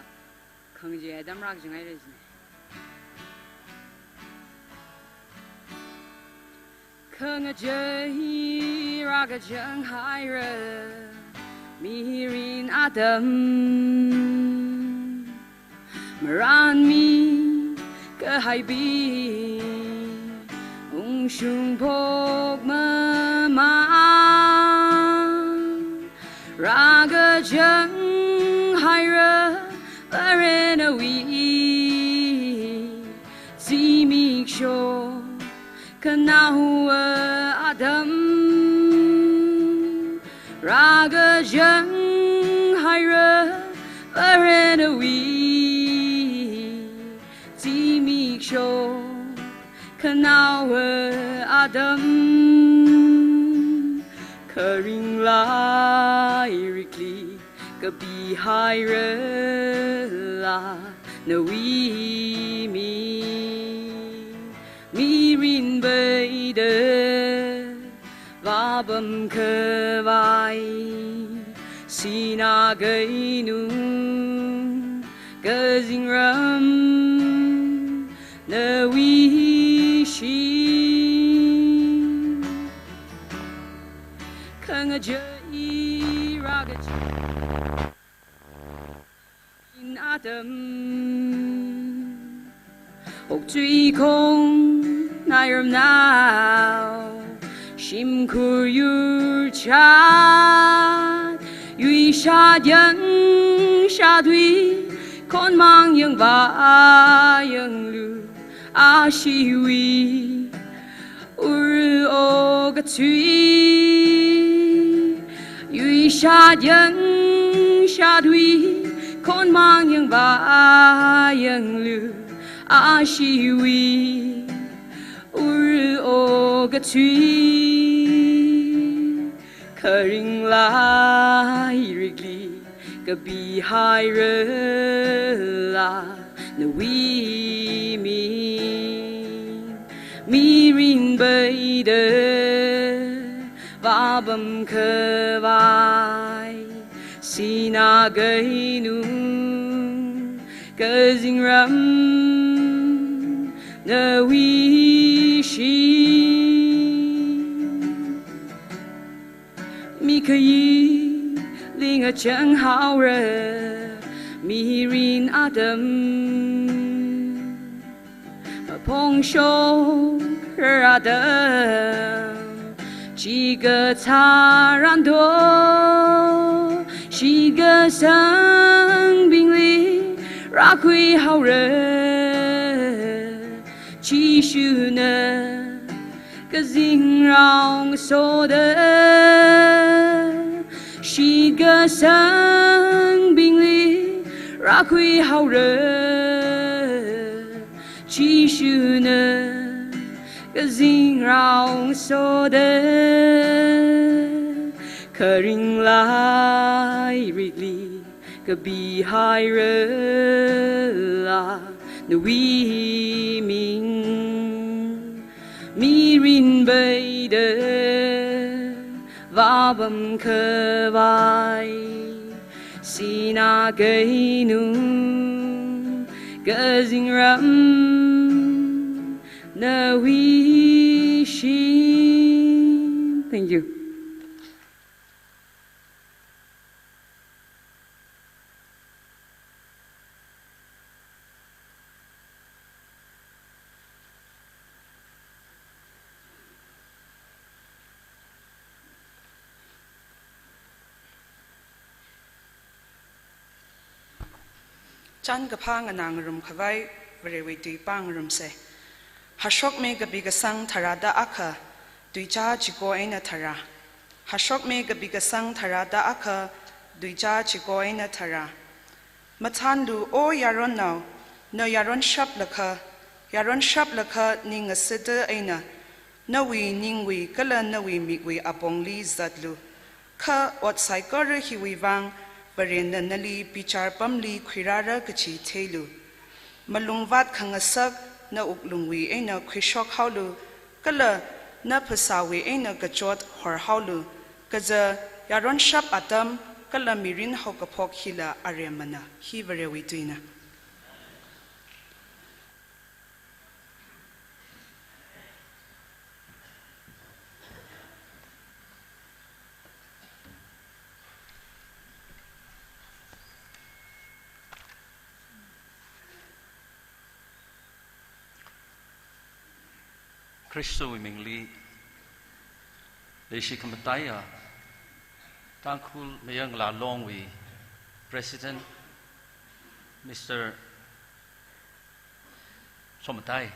Khangachei Atam Rākachang Haira jina. Khangachei rākachang haira mirin atam, maranmi kahaibing ungshung phok mamān. Rākachang haira Varewui zimiksho khanaowa atam. Rākachang haira Varewui zimiksho khanaowa atam. Kharing lairikli kapi hairala nawui ming, mirin peida vāpam khavai, sinā keinung kazingram nawui shim. Khangachei rākachin atam, okathui khong nairamnao, shimkhur yurchat, yuishat yangshatwui, khonmang yangvā yanglu, ashiwui, ur okathui, yuishat yangshatwui, khonmang yangvā yanglu, ashiwui, ur okathui, kharing lairikli kapihairala nawui ming, mirin peida vāpamkhavai, sinā keinung kazingram nawui shim. Mikhayi lingachang haora mirin atam, maphongshok atam, chikathā rando, shitkasangbingli rākhui haora. Jishuna kazingrao ngasoda, shitkasangbingli rākhui haora. Jishuna kazingrao ngasoda, kharing lairikli kapihairala nawui ming, mirin peida vāpamkhavai, sinā keinung kazingram nawui shim. Thank you. Chānkaphā nganā ngarumkhavai Varewui tui pāngarumsa. Hashokmi kapi kasang tharāda akha, tuichā chiko eina tharā. Hashokmi kapi kasang tharāda akha, tuichā chiko eina tharā. Mathānlu, O yaronnao, na yaron shaplakha, yaron shaplakha ning ngasita eina, nawui ningwui kala nawui mikwui apongli zatlu. Kha ot saikora hiwui vang, Varena nali bichar pamli khuirāra kachi theilu. Malungvāt khangasak na wuklungwui eina khuishok haolu, kala na phasāwui eina kachot hor haolu, kaja yaron shap atam kala mirin haokaphok hila aremana. Hi Varewui tuina. Khristawui mingli, leishi khamataiya Tangkhul Mayar Ngalā Longwui President, Mister Somatai,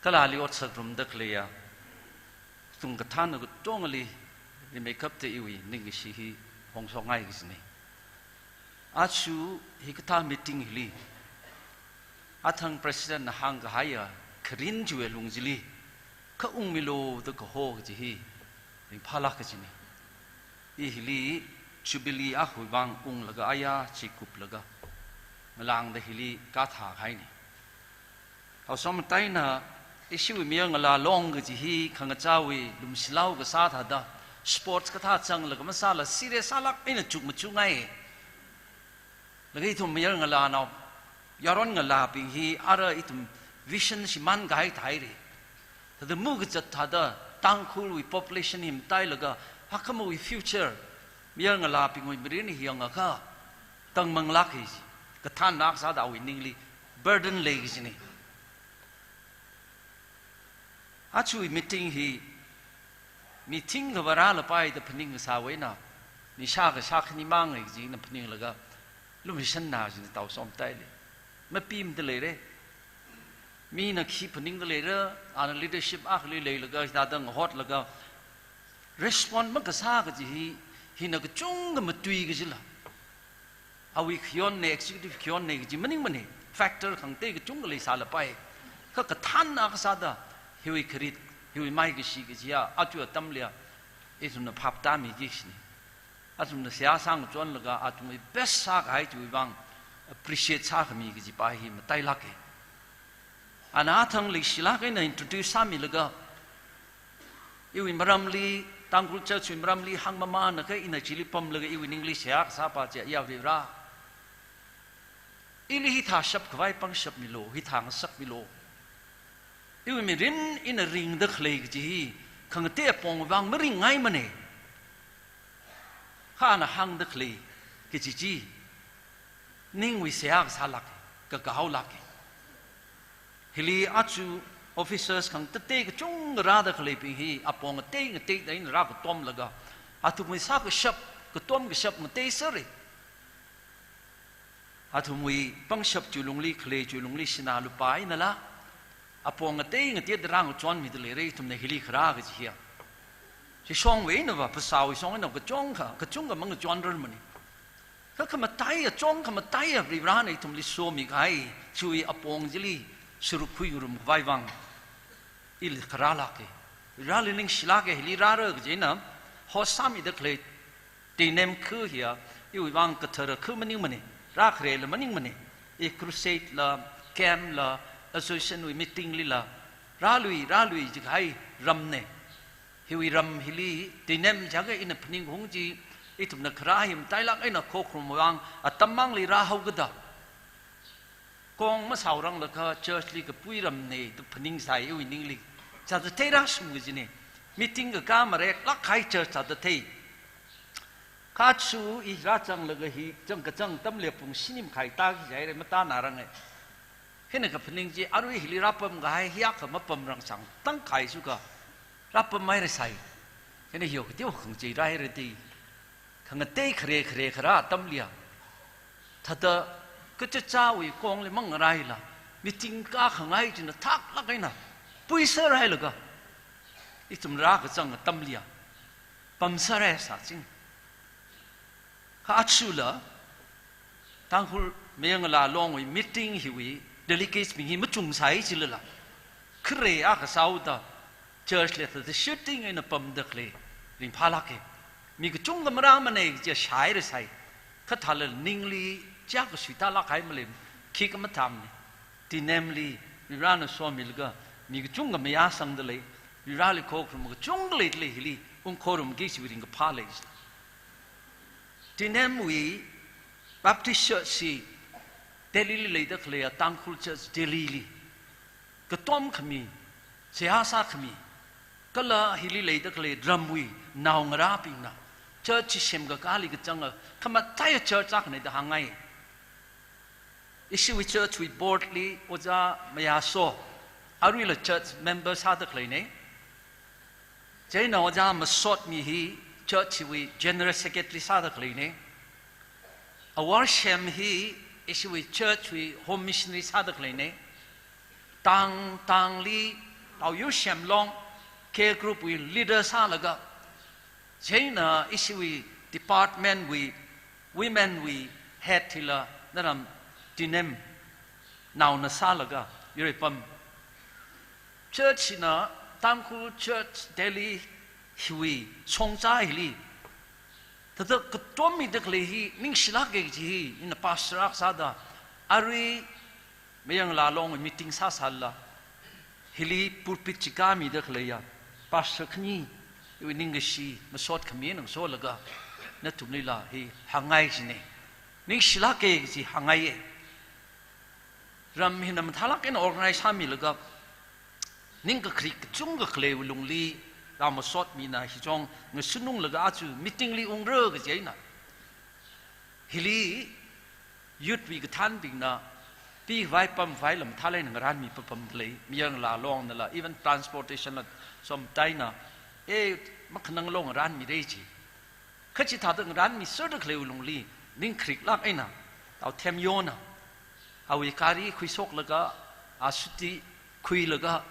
kala ali otsak rumda khaleiya tungkathāna katongali rimeikapta iwui ningkashi hi phongshokngai kajina. Aja hikathā meeting hili, athang President na hāngkahaiya kharing chiwui lung chili, kha ungmilu da kaho kaji hi ringphālāk kajina. I hili Jubilee akhawui vang unglaga aya chi kuplaga ngalāngda hili kathā kahaina. Haosom mataina, ishiwui Mayar Ngalā Long kaji hi khangachāwui lumshilao kasā thāda, sports kathā zanglaga masāla serious sālāk eina chukmachukngai. Laga ithum mayar ngalānao, yaron ngalābing hi ara ithum vision shimānkahai thāhaira. Thāda mukazat thāda Tangkhulwui population hi matailaga Hakkhamawui future, mayarngalābingwui mirin hi yangakha, tangmanglāk kaji, kathānna sāda awui ningli burden lei kajina. Ajawui meeting hi, meeting kavā rālapai da phaning kasāwui eina, mi shākha shākhani mang kaji eina phaninglaga, lumashanna kajina tao somtaili. Mapimda leira. Mina khi phaningda leira, ana leadership akhali leilaga, hithāda ngahotlaga, respond makasā kaji hi, hina kachungkha matui kajila. Awui khayonna, executive khayonna kaji maningmana, factor khangatei kachungkha leisālapai. Kha kathānna kasāda, hiwui kharit, hiwui maikashi kajiya, aja atamliya, ithumna phaptāmiki kajina. Athumna seihā sāngachonlaga, athumwui best sākahai chiwui vang appreciate sākhami kajipa hi matailāka. Ana athang leishilāk eina introduce sāmilaga, iwui maramli, Tangkhul Church wui maramli hāngmamānakha ina chili pamlaga iwui ningli seihā kasāpa chiya, ya Varivara, ili hithā shapkhavai pangshap milu, hithā ngasakmilu. Iwui mirin ina ringda khalei kaji hi, khangatei apongwui vang maringngaimana. Kha ana hāngda khalei kaji chi, ningwui seihā kasālāka, kakahaolāka. Hili aja officers khangatei kachungkha rāda khaleibing hi, apong ngatei ngateida ina rākatomlaga, athumwui sākashap, katom kashap ngateisera. Athumwui pangshap chiwui lungli, khalei chiwui lungli sinā lupā einala, apong ngatei ngateida rāngachonmida leira, ithumna hili kharā kaji hiya. Chi shongwui einava, phasāwui shong einava, kachungkha, kachungkha mangachonrarmana. Kha khamataiya, chong khamataiya Varivarana ithumli somikahai, chiwui apong chili saruk khuingarum khavai vang, ili kharālāka. Varivarali ningshilāka, hili rāra kaji eina, host sāmida khalei Teinem khu hiya, iwui vang kathara khu maningmana, rākharela maningmana, i crusade la, camp la, association wui meeting lila, rālui, rālui jikahai ramna. Hiwui ram hili, Teinem jiakha ina phaningung chi, ithumna kharā hi matailāk eina khokharum vang, atammangli rāhaokada. Kong masāoranglakha church li kapui ramna da phaningsai iwui ningli. Chāda theira sum kajina. Meeting kakā mareklāk kahai church chāda thei. Kha chu i rāzanglaga hi, zang kazang atamli pung shini makhai tāki jihaira, matānaranga. Hina kaphaning chi, arui hili rāpamkahai, hiyākha mapamrangsang, tangkhai shuka. Rāpamhaira sai. Hina hiyo kateo khangachei rāhaira da. Khangatei khare khare kharā atamliya, thāda kachichāwui kongli mangarāila, meeting kākhangai china thaklāk eina puiserhailaga, ithum rākazang atamliya, pamserhai sāching. Kha achula, Tangkhul Mayarngalā Longwui meeting hiwui delegates bing hi machungsai chilala, khare akha sāhaoda church li thāda shooting eina pamda khalei ringphālāka. Mi kachungkha marāmana kaji shāhaira sai. Kha thālala ningli chiakha suitālāk kahai malei, khikha mathāmana. Teinem li Varivarana somilaga mi kachungkha mayāsangda lei, Varivarali khokharum kachungkha leida lei, hili ungkhorumki kajiwui ringkaphā lei. Teinemwui Baptist Church hi Delhi li leida khaleiya Tangkhul Church Delhi li katom khami, seihā sākhami, kala hili leida khalei ramwui naongarābingna church hi semkakāli kachanga khamataiya church akhana da hāngngai. Ishiwui church wui board li Ojā Mayaso, aruila church member sāda khaleina. Chieina Ojā Masotmi hi church wui general secretary sāda khaleina. Awarshem hi ishiwui church wui home missionary sāda khaleina. Tang Tangli Taoyurshem Long care group wui leader sālaga, chieina ishiwui department wui women wui head hila naram Teinem naona sālaga yuripam. Church hina Tangkhul Church Delhi hiwui shongza hili thāda katom mida khalei hi ningshilāka kaji hi ina pastor akha sāda arui Mayarngalā Long meeting sāsālala, hili pulpit chi kāmida khaleiya pastor khani, iwui ningkashi masot khami ngasolaga nathumlila hi hāngngai kajina. Ningshilāka kaji hāngngaiya. Ram hina mathālāk eina organize sāmilaga, ningkakhari kachungkha khaleiwui lungli, Rāmasotmina hi chong ngasununglaga aja meeting li ungra kaji eina. Hili youth wui kathānbingna pikhavai pamkhavai lam thālai eina ngarānmi papam lei, mayarngalā longnala, even transportation la somtaina, eh, makhanang long ngarānmira ji. Kha chithāda ngarānmiserda khaleiwui lungli, ning khariklāk eina, tao themyona, awui gari khuishoklaga, asuti khuilaga,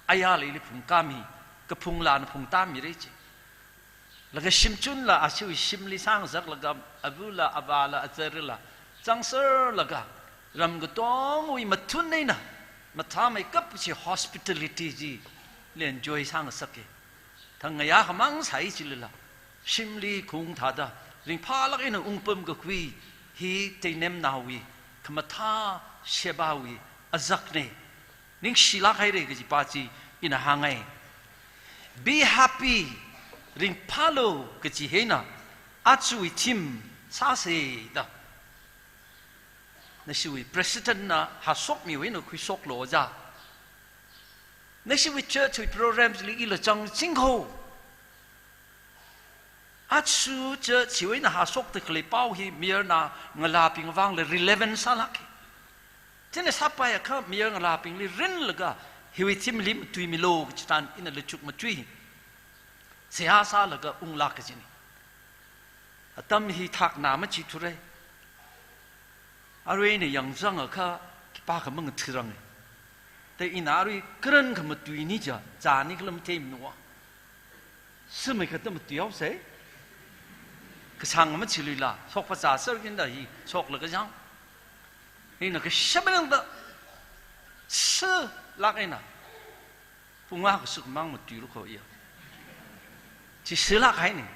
ayā leili phungkāmi, kaphunglāna phungtāmira ji. Laga shimchunla ashiwui shimli sāngasaklaga, avula, avāla, azarla, zangserlaga, ram katongwui mathun eina, mathāmeikap chi hospitality chili enjoy sāngasaka. Thang ngayā khamang sāi chilila, shimli khaung thāda, ringphālāk eina ungpam kakhui, hi teinemnaowui, khamathā shebawui azakna. Ningshilāk haira kajipa chi ina hāngngai. Be happy, ringphālu kaji hina, ajawui theme sāsa da. Nashiwui president na hāshokmiwui eina khuishoklu ja. Nashiwui church wui program chili ila changching kho. Aja church hiwui eina hāshokta khalei pao hi mayarngalābing vangla relevant sālāka. Chieina sāpaiakha mayarngalābingli rinlaga hiwui theme li matuimilu kaji tharan ina lachuk matui. Seihā sālaga unglāk kajina. Atam hi thakna machithura. Arui eina yangzangakha khipākha mangathārange. Te ina arui karankha matuini ja, zani khala matheimana. Sāmeikha ta matuihaosa. Kasang machiluila, shokpa zāser kinda hi, shoklaga zang. Ina kashamanang da, sālāk eina. Pung akha sukmang matuilu kho iya. Chi sālāk haina.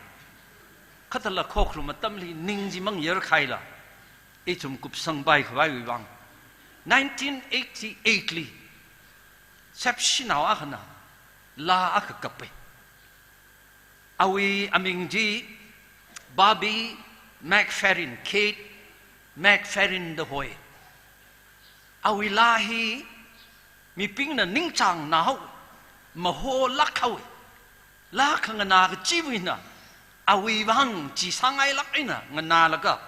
Khatala khokhrum atamli ning chi mangyar khaila. Ithum kupsangpai khavaiwui vang. Nineteen eighty-eight li, sepshinao akhana, laa akha kapai. Awui aming chi Bobby McFerrin, Kate McFerrin da hoi. Awui laa hi mibingna ningchāngnā haowa, maholāk haowa. Laa khanganā kachiwui eina, awui vang chi sāngailāk eina nganālaga.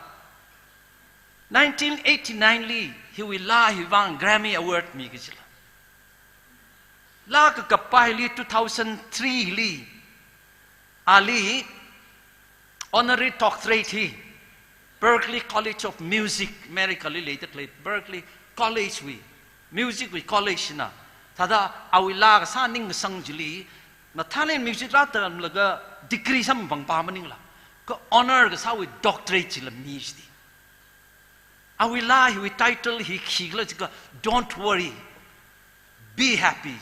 Nineteen eighty-nine li, hiwui laa hi vang Grammy Award mi kajila. Laa kakapaili two thousand three li, ali honorary doctorate hi Berklee College of Music, America li leida khalei Berklee College wui, music wui college na. Thāda awui laa kasā ning kasang chili, mathālāk eina music rātamlaga degree samphangpa maningla, kha honor kasāwui doctorate chila mi chiti. Awui laa hiwui title hi khikhala jiakha, "Don't worry, be happy."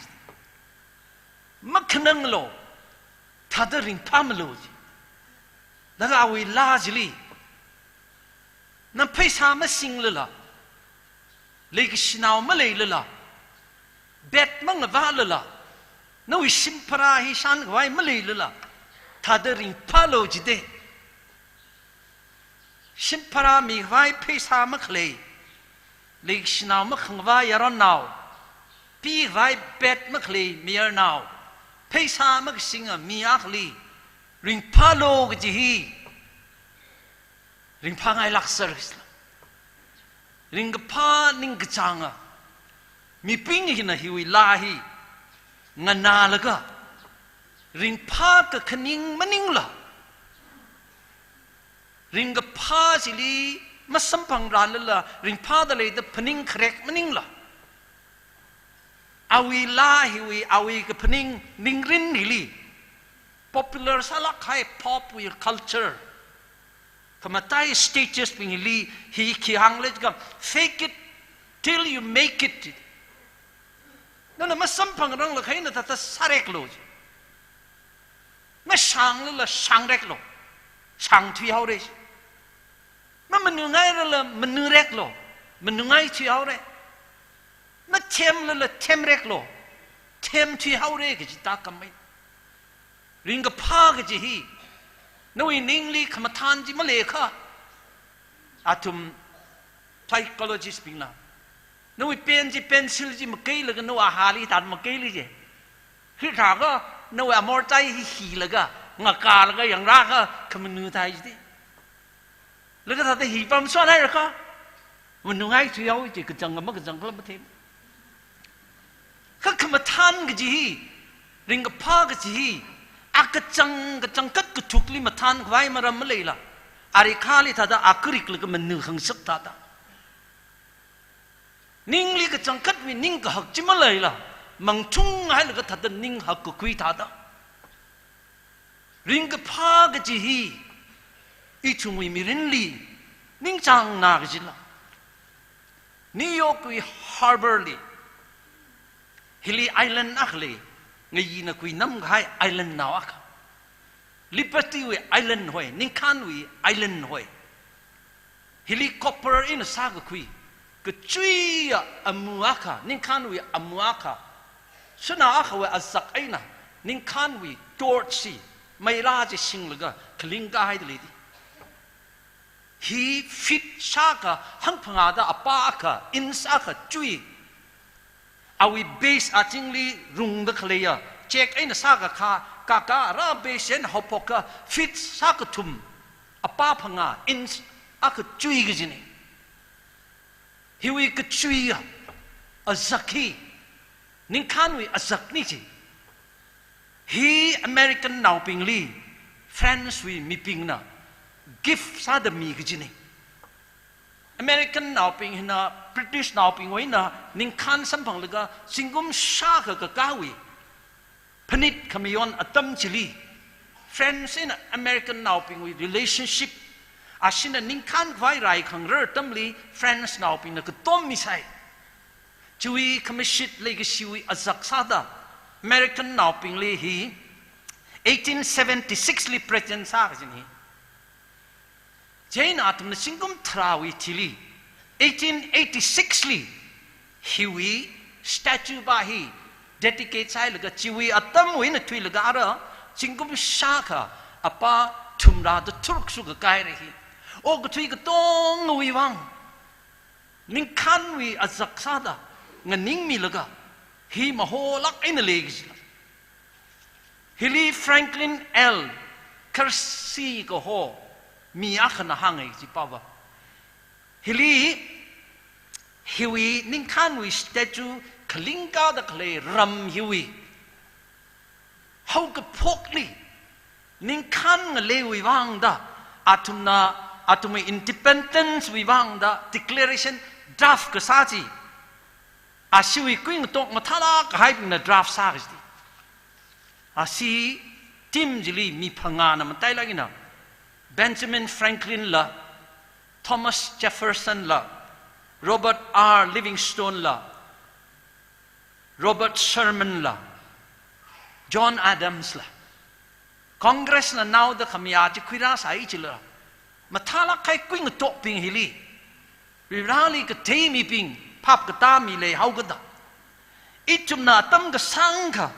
Makhananglu, thāda ringphāmilu ji. Laga awui laa chili, na pheisā masinglala, leikashinao maleilala, bet mangavālala, nawui shimpharā hi shānkhavai maleilala, thāda ringphālu jida. Shimpharā mikhavai pheisā makhalei, leikashinao makhangavā yaronnao, pikhavai bet makhalei mayarnao, pheisā makasinga mi akhali, ringphālu kaji hi, ringphāngailākser sila. Ringkaphā ningkachānga mibing hina hiwui laa hi nganālaga, ringphā kakhaning maningla, ringkaphā chili masamphangrālala, ringphāda leida phaning kharek maningla, awui laa hiwui, awui kaphaning ningrin hili, popular sālāk kahai pop wui culture, khamatai stages bing hili, hi khi hāngle jiakha, "Fake it till you make it." Nana masamphangrangla kha eina thāda sāreklu ji. Mashānglala shāngreklu, shāngthuihaora ji. Mamanungailala manureklu, manungaithuihaora. Mathemlala themreklu, themthuihaora kaji tākam mai. Ringkaphā kaji hi, nawui ningli khamathān chi maleikha, athum psychologist bingna, nawui pen chi, pencil chi makeilaga nawui ahāli tān makeili ji. Hithākha Nawui amortai hi hilaga, ngakalaga, yangrākha, khamanu thai jidi. Laga thāda hi pamshon hairaka. Manungai thuihaowa ji, kachang kama kachang kala mathei. Kha khamathān kaji hi, ringkaphā kaji hi, a kachang, kachangkhat kathukli mathānkhavai maram maleila. Arikhali thāda a kariklaga manu khangsak thāda. Ningli kachangkhatwui ningkahak chi maleila, mangthung hailaga thāda ninghak kakhui thāda. Ringkaphā kaji hi, ithumwui mirinli, ningchāngna kajila. New York wui harbour li, hili island akha lei, ngayina kuinamkahai island nao akha. Liberty wui island hoi, ningkhānwui island hoi. Hili copper eina sākakhui, kachuiya amu akha, ningkhānwui amu akha. Shanao akhawui azak eina, ningkhānwui torch chi, meirā chi shinglaga, khaling kahaida leidi. Hi feet shākha hangphangāda apā akha, inch akha chui. Awui base azingli rungda khaleiya, chek eina sākakā, kakā ara base eina haophokakha, feet shākathum, apā phangā, inch akha chui kajina. Hiwui kachuiya azak hi, ningkhānwui azakna ji. Hi American naobingli, France wui mibingna, gift sāda mi kajina. American naobing hina, British naobingwui eina, ningkhān samphanglaga, zingkum shākha kakāwui phanit khamayon atam chili, France eina American naobingwui relationship, ashina ningkhānkhavai rai khangarar atamli, France naobingna katom misai. Chiwui khamashit leikashiwui azak sāda, American naobingli hi, eighteen seventy-six li present sā kajina hi. Chieina athumna zingkum tharāwui thili, eighteen eighty-six li, hiwui statue pa hi dedicate sāhailaga chiwui atamwui eina thuilaga ara, zingkum shākha apā thumrāda tharuk shukakai rai hi. Okathui katongawui vang, ningkhānwui azak sāda nganingmilaga, hi maholāk eina lei kajila. Hili Franklin L. Kersey kaho mi akhana hānghai ji pava. Hili, hiwui ningkhānwui statue khaling kada khalei ram hiwui haokaphokli, ningkhān ngaleiwui vangda, athumna, athumwui independence wui vangda declaration draft kasā chi, ashiwui kuingatok mathālāk kahaibingna draft sā kajidi. Ashi team chili mi phangāna matailāk eina, Benjamin Franklin la, Thomas Jefferson la, Robert R. Livingstone la, Robert Sherman la, John Adams la, Congress na naoda khami aja khuirāsai chila, mathālāk kahai kuingatokbing hili, Varivarāli kathei mibing, phap katā mi leihaokada, ithumna atam kasāngkha,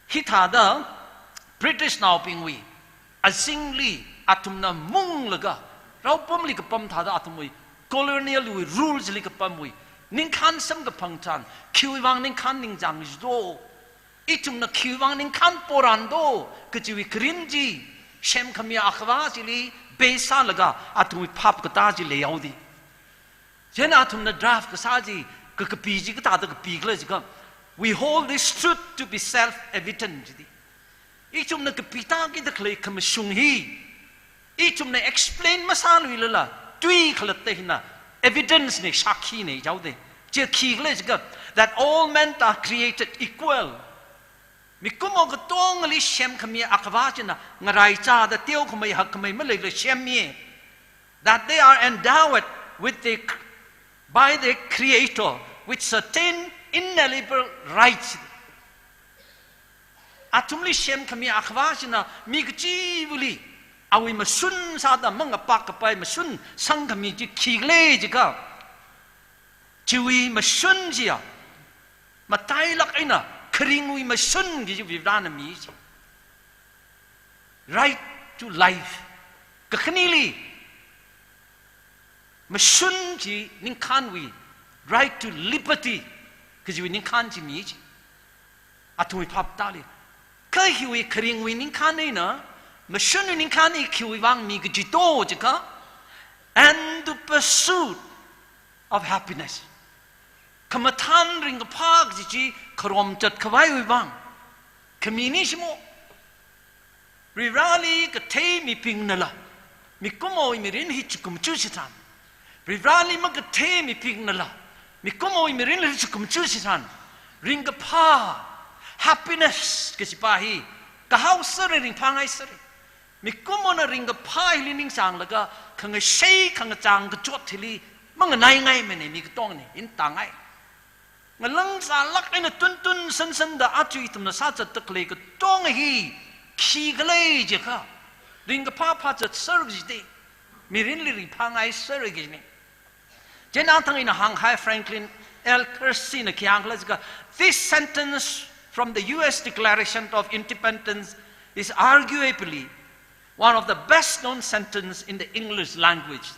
hithāda British naobingwui azingli athumna munglaga, raopamli kapam thāda athumwui colonial wui rules li kapamwui ningkhān samkaphang tharan, khiwui vang ningkhān ningchāng jido, ithumna khiwui vang ningkhān porāndo kajiwui kharing chi, semkhami akhava chili base sālaga athumwui phap katā chi leihaodi. Chieina athumna draft kasā chi, ka, kapi chi kathāda kapikhala jiakha, "We hold this truth to be self-evident," jidi. Ithumna kapitākida khalei khamashung hi, ithumna explain masāluilala, tui khalatta hina evidence na, sākhina jihaoda. Chi khikhala jiakha, "That all men are created equal." Mikumo katongali semkhami akhava china ngaraichāda teokhamei hakkhamei maleila semmi. "That they are endowed with the, by the Creator with certain inalienable rights." Athumli semkhami akhava china mi kachivali awui mashun sāda mangapak kapai mashun sangkhami chi khikhala jiakha, chiwui mashun chiya matailāk eina kharingwui mashun kaji Varivarāna mi chi. Right to life. Kakhaneli, mashun chi ningkhānwui, right to liberty kajiwui ningkhān chi mi chi. Athumwui phap tāli. Kha hiwui kharingwui ningkhān eina, mashunwui ningkhān hi khiwui vang mi kaji to jiakha, and the pursuit of happiness. Khamathān ringkaphā kaji chi kharom chat khavaiwui vang. Khami ni shimo. Varivarāli kathei mibingnala, mikumowui mirin hi chukum chu chitharan. Varivarāli makathei mibingnala, mikumowui mirin hi chukum chu chitharan. Ringkaphā, happiness kajipa hi, kahao sāra, ringphāngai sāra. Mikumona ringkaphā hili ningchānglaga, khangashei khangachāng kachot hili, manganai ngaimana mi katongana, ina tāngai. Ngalāng sālāk eina tuntun sansanda aja ithumna sāzatda khalei katonga hi, khikhala jiakha, ringkaphā phāzat sāra kajida, mirinli ringphāngai sāra kajina. Chieina athang ina hāngkahai Franklin L. Kersey na khi hāngkhala jiakha, "This sentence from the U S Declaration of Independence is arguably one of the best known sentence in the English language."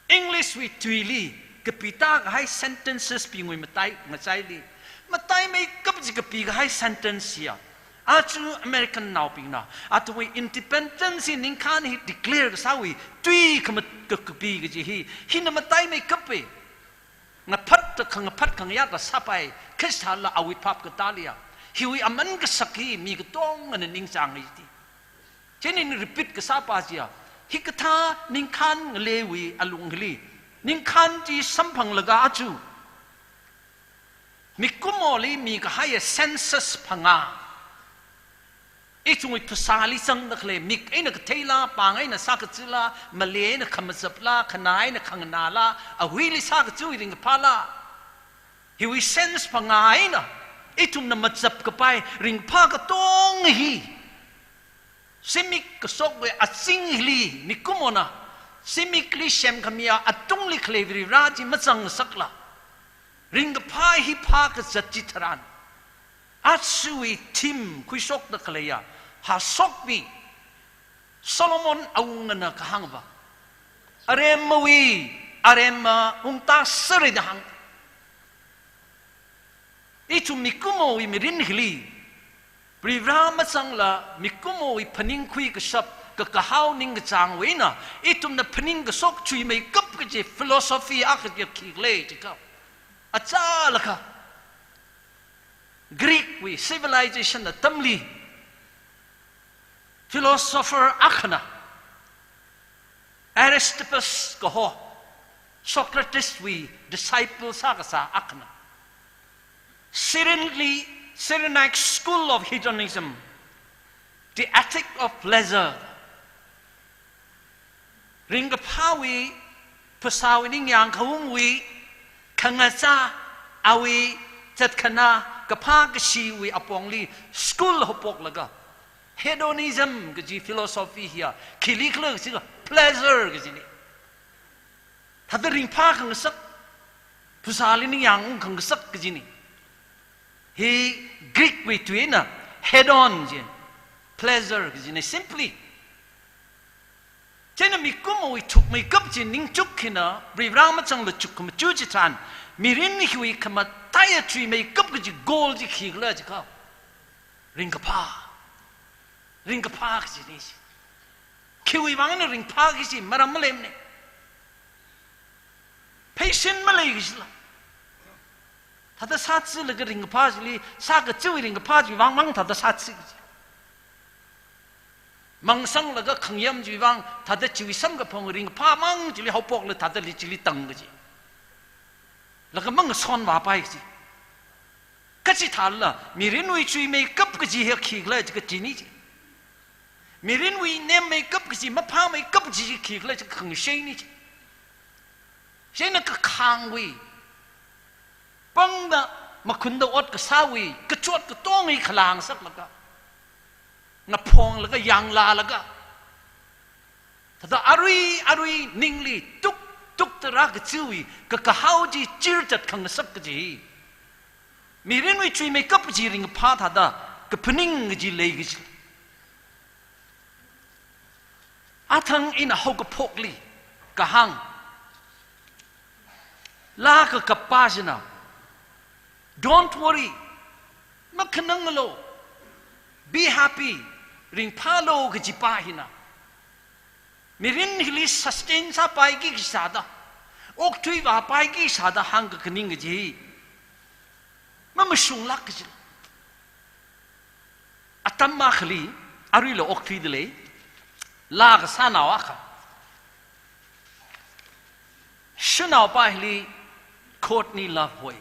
English wui tuili kapitāda kahai sentences bingwui matai ngachaili, mataimeikap chi kapikahai sentence hiya, aja American naobingna athumwui independence hi ningkhān hi declare kasāwui tui khamat ka kapi kaji hi, hina mataimeikapa. Ngaphatta khangaphat khangayāta sāpai, khisāla awui phap katāliya, hiwui aman kasak hi mi katongana ningchānga jida. Chieina ina repeat kasāpa chiya, hikathā ningkhān ngaleiwui alungli, ningkhān chi samphanglaga aja mikumoli mikahaiya census phangā. Ithumwui phasāli zangda khalei, mik eina katheila, pāng eina sākazila, malei eina khamazapla, khanā eina khanganāla, ahuili sākaza ringkaphāla. Hiwui census phangā eina ithumna mazap kapai ringphā katonga hi, zimik kashokwui azingli mikumona zimikli semkhamiya atungli khalei Varivarā chi mazangngasakla, ringkaphā hi phākazat chitharan, ajawui theme khuishokda khaleiya, hashokmi Solomon awungana kahāngva, aremmawui aremma ungta sāra da hāng. Ithum mikumowui mirin hili, Varivarā mazangla mikumowui phaningkhui kashap, kakahao ningkachāngwui eina ithumna phaningkashok chuimeikap kaji philosophy akha khikhala jiakha, achālakha Greek wui civilization atamli philosopher akhana, Aristippus kaho, Socrates wui disciple sākasā akhana, Cyrenaic, Cyrenaic school of hedonism, the ethic of pleasure, ringkaphāwui, phasāwui ningyāng khaungwui, khangachā, awui zatkhanā, kaphā kashiwui apongli school haophoklaga, hedonism kaji philosophy hiya khili khala jiakha pleasure kajina. Thāda ringphā khangasak, phasāli ningyāng ungkhangasak kajina. Hi Greek wui tuina hedon jina, pleasure kajina, simply. Chieina mikumowui thukmeikap chi ningchuk hina Varivarā mazangla chukkhamaja chitharan, mirin hiwui khamataiya chuimeikap kaji goal chi khikhala jiakha, ringkaphā. Ringkaphā kajina chi. Khiwui vangna ringphā kaji maram maleimana. Pheisin malei kajila. Thāda sāchilaga ringkaphā chili, sākachiwui ringkaphā chiwui vangmang thāda sāchi kaji. Mangsanglaga khangyam chiwui vang, thāda chiwui samkaphang ringkaphāmang chili haophokla thādali chili tang kaji. Laga mangsonvāpai kaji. Kachithāla, mirinwui chuimeikap kaji hi khikhala jiakha china chi. Mirinwui nemmeikap kaji, maphāmeikap kaji khikhala jiakha khangasheina chi. Chieina kakhangwui, pangda makhunda ot kasāwui kachot katonga hi khalāngsaklaga, ngaphonglaga, yanglālaga, thāda arui arui ningli tuk tukta rākachiwui kakahao chi chirchat khangasak kaji, mirinwui chuimeikap kaji ringkaphā thāda kaphaning kaji lei kaji. Athang ina haokaphokli kahāng, laa kakappa china, "Don't worry, makhananglu. Be happy, ringphālu kajipa hina mirin hili sustain sāpaiki sāda, okthui vāpaiki sāda hāngkakhui ning kaji hi mamashunglāk kaji. Atam akhali, aruila okthuida lei, laa kasānao akha, shanaopa hili Courtney Love hoi,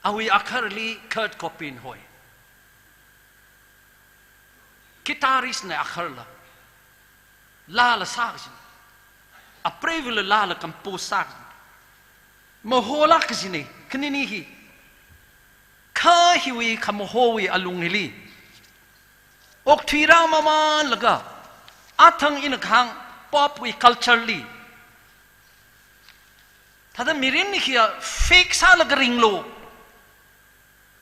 awui agahara hili Kurt Cobain hoi. Guitarist na agaharala, laala sā kaji, apreivula laala compose sā kaji, maholāk kajina, khanini hi. Kha hiwui khamahowui alung hili okthuirāmamānlaga, athang ina kahāng pop wui culture li, thāda mirin hiya fake sālaga ringlu,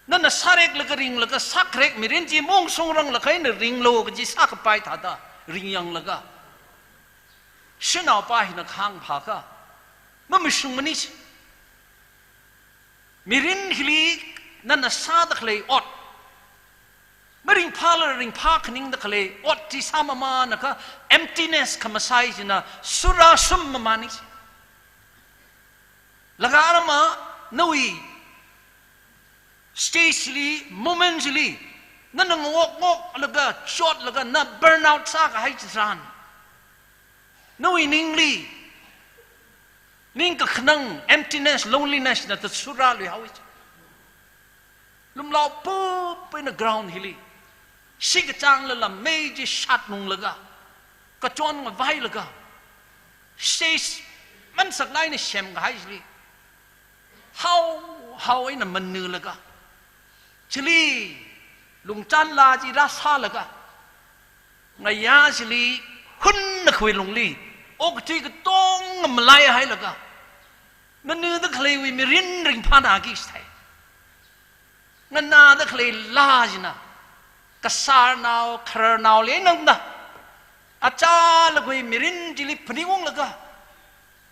nana sāreklaga ringlaga, sākharek mirin chi maungshungranglakha eina ringlu kaji sākapai thāda ringyanglaga, shanaopa hina kahāng phākha, mamashungmana chi. Mirin hili nana sāda khalei ot, maringphāla ringphā khaningda khalei ot chi sāmamānakha, emptiness khamasai china surāsummamāna chi. Laga arama nawui stage li, moment li, nana ngawok ngoklaga, chotlaga, na burn out sākahai chitharan, nawui ningli ning kakhanang, emptiness, loneliness na ta surāluihaowa chi. Lumlao pup eina ground hili, shikachāng lala mei chi shatnunglaga, kachon ngavailaga, stage mansaklāk eina semkahai chili, hao hao eina mannilaga, chili lungchān laa chi rāsālaga, ngayā chili hunnakhui lungli okathui katonga malaihailaga, manida khaleiwui mirin ringphānaki sāi. Nganāda khalei laa china, kasārnao khararnaoli nangda, achālakhui mirin chili phaningunglaga,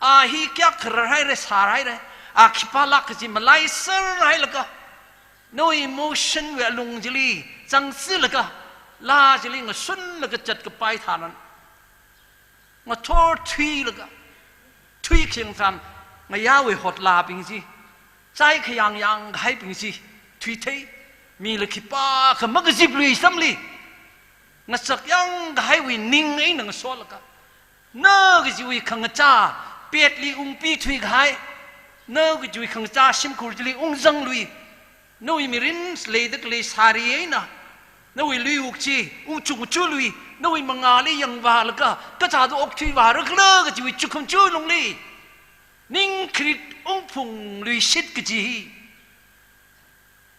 a hi kayākha khararhaira, sārhaira, a khipālāk kaji malaiserhailaga, nawui emotion wui alung chili zangsilaga, laa chili ngasunlaga zatkapai tharan, ngathor thuilaga, thuikhing tharan, ngayāwui hotlabing chi, chai khayāng yāngkahaibing chi thuithei, mila khipākha makazipluisamli, ngasak yāngkahaiwui ning eina ngasolaga, na kajiwui khangachā petli ungpi thuikahai, na kajiwui khangachā shimkhur chili ungzanglui, nawui mirin leida khalei sari eina, nawui luiwuk chi ungchuk chului, nawui mangāli yangvālaga, kathāda okthui vārakhala kajiwui chukhum chulungli, ning kharit ungphungluishit kaji hi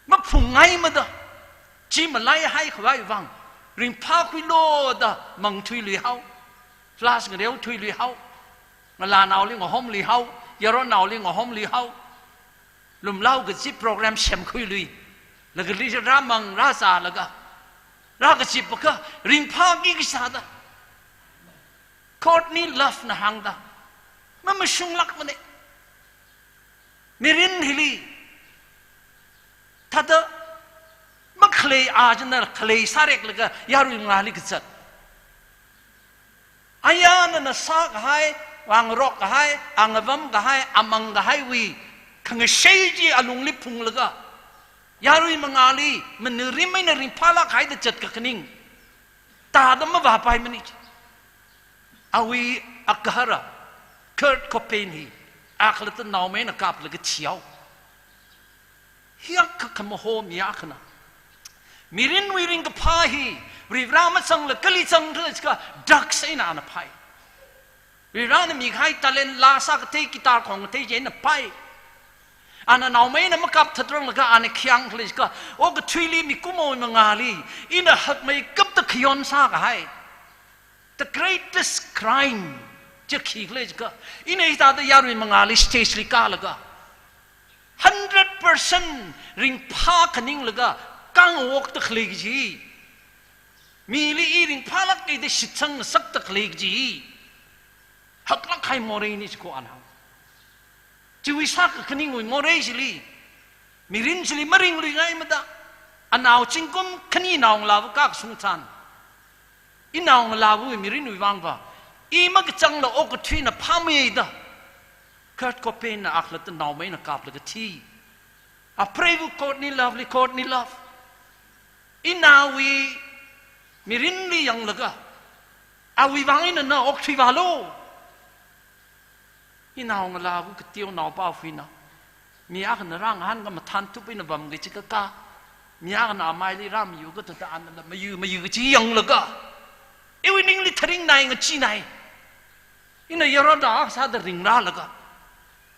maphungngaimada, chi malaihaikhavai vang, ringphākhuilu da mangthuiluihao, flask ngareothuiluihao, ngalānaoli ngahomluihao, yaronnaoli ngahomluihao, lumlao kazip program semkhuilui, laga li rāmang rāzālaga, rākazipakha ringphāki sāda, Courtney Love na hāngda, mamashunglākmana. Mirin hili, thāda makhalei a china khalei sāreklaga yarui mangāli kazat. Ayā nana sākahai, vāngarokkahai, angavamkahai, amangkahaiwui khangashei chi alungli phunglaga, yarui mangāli manirim eina ringphālāk haida zatkakhaning, tāda mavāpaimana chi. Awui agahara, Kurt Cobain hi, akhalatta naomeina kaplaga thihao. Hiyākha khamaho mi akhana. Mirinwui ringkaphā hi, Varivara mazangla kali zangkhala jiakha drugs eina ana phai. Varivarana mikahai talent laa sākathei, guitar khongkathei chieina phai. Ana naomeina makapthatranglaga ana khi yāngkhala jiakha, okathuili mikumowui mangāli ina hakmeikapta khayon sākahai, the greatest crime chi khikhala jiakha, ina hithāda yarui mangāli stage li kālaga, hundred percent ringphā khaninglaga kangawokta khalei kaji, mili i ringphālāka da shitsang ngasakta khalei kaji, haklāk kahai moreina chi ko ana. Chiwui sākakhaningwui morei chili, mirin chili maringluingaimada, Anao zingkum khani naongalāva kashung tharan, inaongalāva mirinwui vangva, i makachangla okathuina phāmeida, Kurt Cobain na akhalatta naomeina kaplaga thi. Apreiva Courtney Love li, Courtney Love, inaowui mirinli yanglaga, awui vang eina na okthuivālu. Inaongalāva kateonaopa huina, mi akhana rāngahān kha mathān tup eina vamki chikaka, mi akhana amaili rāmayu kathāda anala mayu mayu kachi yanglaga, iwui ningli tharingnai, ngacheeinai. Ina yaron da akha sāda ringrālaga,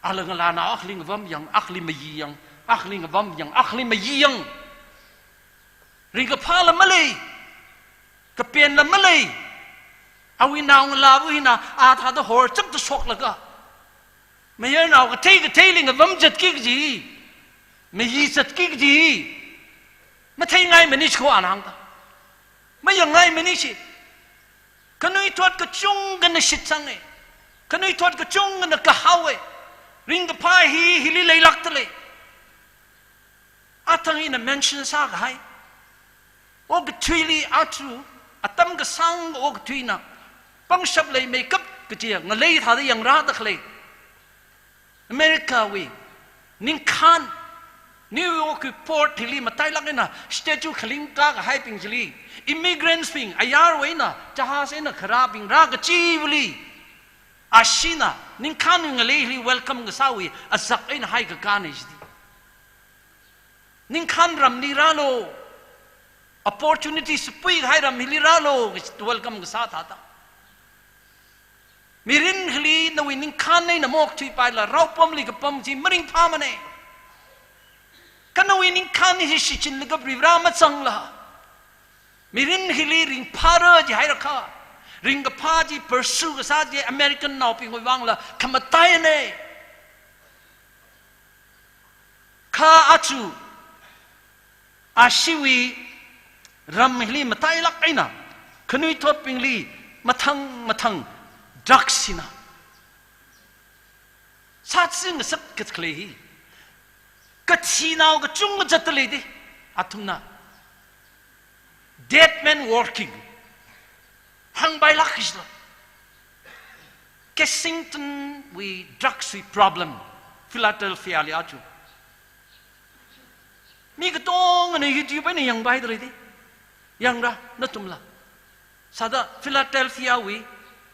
ala ngalānao akhali ngavam yang, akhali mayi yang, akhali ngavam yang, akhali mayi yang. Ringkaphāla malei, kapenla malei. Awui naongalāva hina a thāda horchapta shoklaga, mayarnao kathei katheili ngavam zatki kaji, mayi zatki kaji, matheingaimani chi ko ana hāngda. Mayangngaimani chi. Khanuithot kachungkhana shitsange. Khanuithot kachungkhana kahaowe. Ringkaphā hi hili leilākdalei. Athang ina mention sākahai, okathuili aja atam kasāng okathuina pangshap leimeikap kaji ngalei thāda yangrāda khalei America wui ningkhān, New York wui port hili matailāk eina statue khaling kākahaibing chili, immigrants bing ayarwui eina jahaz eina kharābing rā kachivali, ashina ningkhān ngalei hili welcome kasāwui azak eina haikakāne jidi. Ningkhān ramli rālu, opportunity sipui kahai ram hili rālu, welcome kasā thāda. Mirin hili nawui ningkhān eina maokthuipaila raopamli kapam chi maringphāmane. Kha nawui ningkhān hi shichinlaga Varivara mazangla, mirin hili ringphāra jihairakha, ringkaphā chi pursue kasā chi American naobingwui vangla khamataine. Kha aja, ashiwui ram hili matailāk eina khanuithotbingli mathang mathang drugs hina sātsi ngasak khalei hi, kathinao kachungkha zatdalei di, athumna dead man walking hāngpailāk kajila. Kensington wui drugs wui problem, Philadelphia li aja. Mi katongana YouTube eina yangpaidalei di. Yangra nathumla. Sāda Philadelphia wui,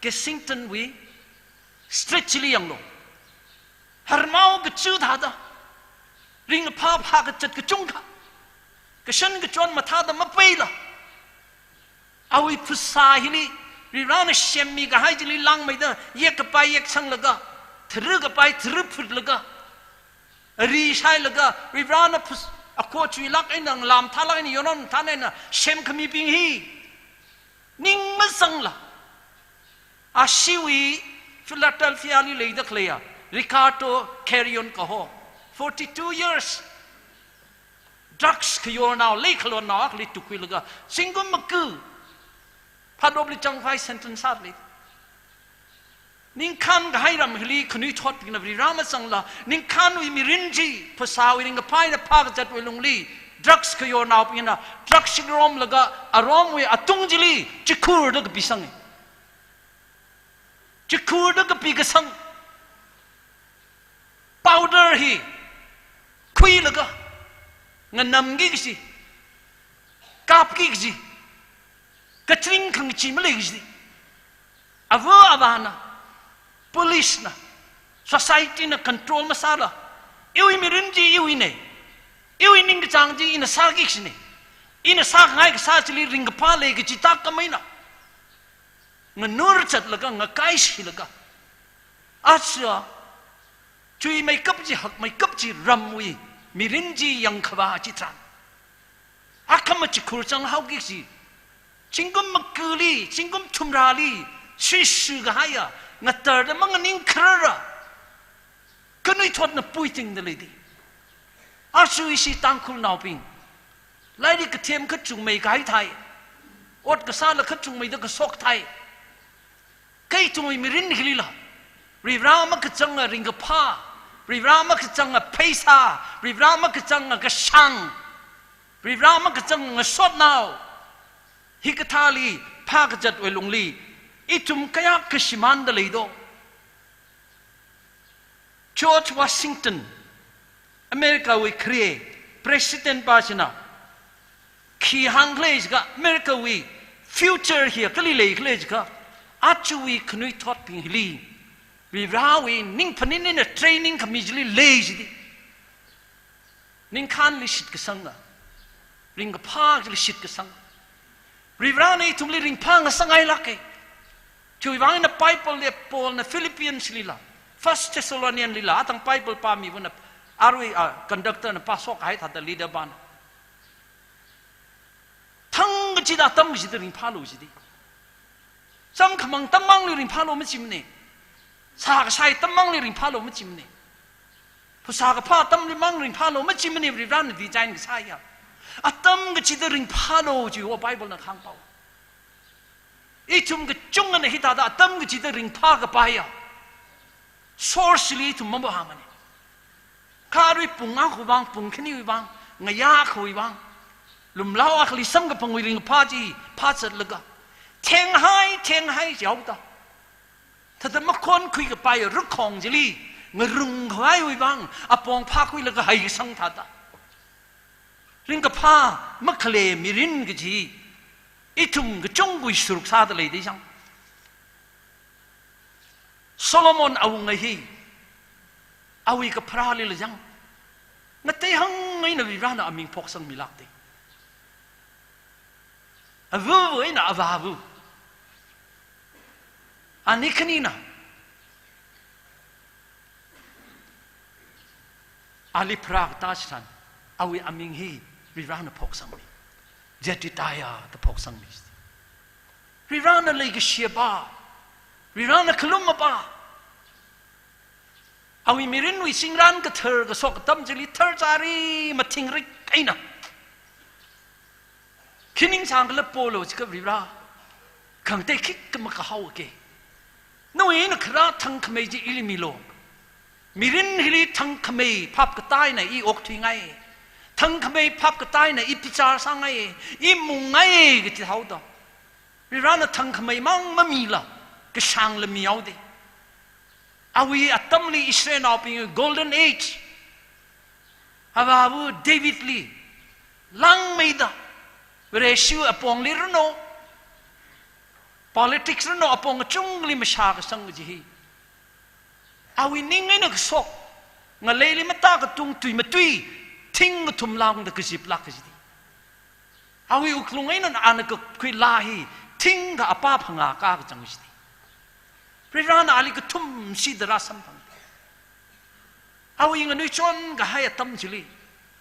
Kensington wui street chili yanglu. Harmao kachu thāda, ringphā phākazat kachungkha, kashan kachon mathāda mapeila, awui phasā hili, Varivarana semmi kahai chili langmeida, yekkapai yeksanglaga, tharikapai tharifutlaga, ari shailaga, Varivarana phas-, akho chuilāk eina, ngalā mathālāk eina, yaron mathālāk eina semkhamibing hi ning mazangla, ashiwui Philadelphia li leida khaleiya Ricardo Carreon kaho, forty-two years drugs kayornao, leikhalonnao akhali tukkhuilaga zingkum maku phatopli changvai sentence sālei. Ningkhān kahai ram hili khanuithotbingna Varivara mazangla, ningkhānwui mirin chi phasāwui ringkaphā eina phākazatwui lungli, drugs kayornaobingna drugs chi romlaga, aromwui atung chili chikhurda kapisange. Chikhurda kapikasang. Powder hi khuilaga nganamki kaji, kapki kaji, kachring khangachee malei kaji, ava avāna, police na, society na control masāla, iwui mirin chi iwuine, iwui ningkachāng chi ina sāki kajine, ina sākhangai kasā chili ringkaphā lei kaji tākam eina nganur zatlaga, ngakaishilaga, aja chuimeikap chi, hakmeikap chi, ramwui mirin chi yangkhavā chitharan, akhama chikhur chang haoki kaji, zingkum makuli, zingkum thumrāli shishu kahaiya, ngatarda manganingkharara khanuithotna puitingdalei di. Aja ishi Tangkhulnaobing, lairik kathem kachungmei kahai thai, ot kasāla kachungmeida kashok thai, kha ithumwui mirin hilila, Varivara makachanga ringkaphā, Varivara makachanga pheisā, Varivara makachanga kashāng, Varivara makazang ngasotnao, hikathāli phākazatwui lungli ithum kayākha shimānda leido. George Washington, America wui khare President pa china, khi hāngkhala jiakha, America wui future hi kali leikhala jiakha, ajawui khanuithotbing hili Varivarawui ningphanin eina training khami chili lei jidi. Ningkhānli shitkasanga, ringkaphā chili shitkasanga. Varivarana ithumli ringphā ngasakngailāka. Chiwuivang eina Bible li Paulna Philippians lila, First Thessalonian lila, atang Bible pāmivana, arui, ah, conductor na pāshok kahai thāda leader pana, thangkachida atam kachida ringphālu jidi. Samkhamang atam mangli ringphālu machimana. Sākashai atam mangli ringphālu machimana. Phasā kaphā atamli mang ringphālu machimana, Varivarana design kasā ya. Atam kachida ringphālu jiya Bible na kahāng pao. Ithum kachungana hithāda atam kachida ringphā kapai ya, source li ithum mavāmana. Kha arui pung akhawui vang, pung khaniwui vang, ngayā akhawui vang, lumlao akhali samkaphangwui ringphā chi phāzatlaga, thenghai, thenghai jihaoda, thāda makhon khuikapai rakhong chili ngarung kahaiwui vang apong phākhuilaga haikasang thāda, ringkaphā makhalei mirin kaji ithum kachungkhawui saruk sāda leida chang. Solomon awunga hi, awui kapharālila chang, ngateihang eina Varivarana aming phoksangmilākda. Avava eina avāva, ani khanina ali pharākatā chitharan, awui aming hi Varivarana phoksangmi. Jedidiah da phoksangmi. Varivarana leikashiyapa, Varivarana khalumapa. Awui mirinwui singran kathar kashok atam chili tharchari mathingrik eina, khi ningsāngkhala polu jiakha Varivara, khangatei khikha makahaoki. Nawui eina kharā thangkhamei chi ili milu. Mirin hili thangkhamei phapkatā eina i okthuingai. Thangkhamei phapkatā eina i bichar sāngai, i mungngai kaji haoda. Varivarana thangkhamei mang mamila, kashāngla mihaoda. Awui atamli Israelnaobing golden age, avāva Davidli langmeida, Vareshiwui apongli ranu, politics ranu, apong kachungkhali mashākasang kaji hi, awui ning eina kashok, ngaleili matākatung tui matui, thing kathum langda kaziplāk kajidi. Awui wuklung eina ana kakhui laa hi, thing kaphā phangā kakachang jidi. Varivarana ali kathumshida rāsamphang. Awui nganuichon kahai atam chili,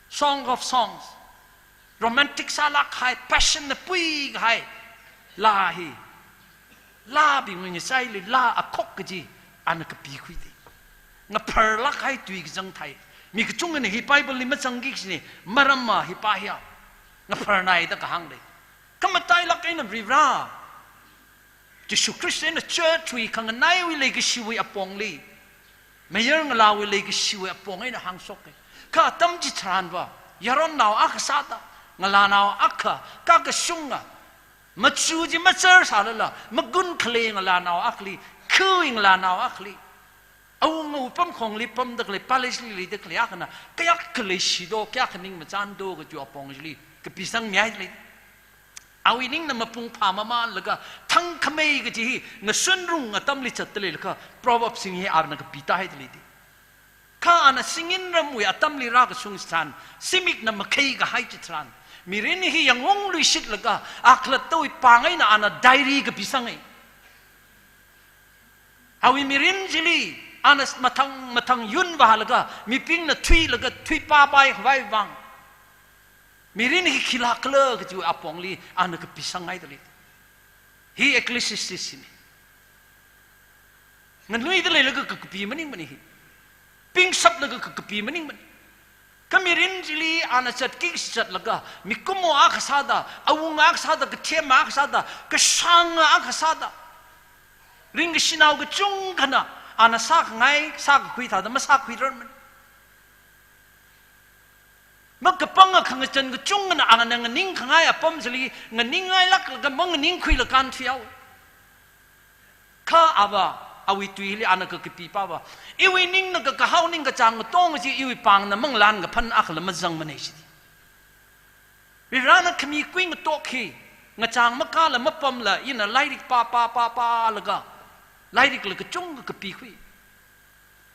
Song of Songs, romantic sālāk kahai, passion na pui kahai laa hi, laabingwui ngachaili laa akhok kaji ana kapikhuida. Ngapharlāk kahai tui kachangthei. Mi kachungana hi Bible li mazangki kajina, maramva hipa hiya ngapharnai da kahāng lei. Khamatailāk eina Varivara Jishu Khrista eina church wui khanganaiwui leikashiwui apongli, mayar ngalāwui leikashiwui apong eina hāngshoka. Kha atam chitharanva, yaronnao akha sāda, ngalānao akha, kakashunga, machu chi machar sālala, magun khalei ngalānao akhali, khawui ngalānao akhali, awungawui pamkhongli pamda khalei, palace li leida khalei akhana, kayākha leishido, kayākha ning machāndo kaji apong chili kapisangmihai lei. Awui ningna mapung phāmamānlaga, thangkhamei kaji hi ngasunrung atamli zatda leilakha, Proverbs sing hi ana kapitāhaida leida. Kha ana Singin ramwui atamli rākashung chitharan, zimikna makhei kahai chitharan, mirin hi yangungluishitlaga, akhalattawui pāng eina ana diary kapisangai. Awui mirin chili ana mathang mathang yun vālaga, mibingna thuilaga, thuipāpai khavai vang, mirin hi khilākhala kajiwui apongli ana kapisangngaida lei. Hi Ecclesiastes hina. Nganuida leilaga kakapi maningmana hi. Pingsaplaga kakapi maningmana. Kha mirin chili ana zatki zatlaga, mikumo akha sāda, awunga akha sāda, kathem akha sāda, kashanga akha sāda, ringkashinao kachungkhana ana sākhangai, sākakhui thāda masākhuirarmana. Makapanga khangachān kachungana ana nganingkhangai apam chili, nganingngailāklaga manganingkhuilaga thuihaowa. Kha ava, awui tuili ana kakapi pava, iwui ningna kakahao ningkachāng katonga chi iwui pāngna manglān kaphan akhala mazangmana jida. Varivarana khami kuingatok hi ngachāng makāla mapamla ina lairik pā, pā, pā, pālaga, lairikla kachungkha kapikhui.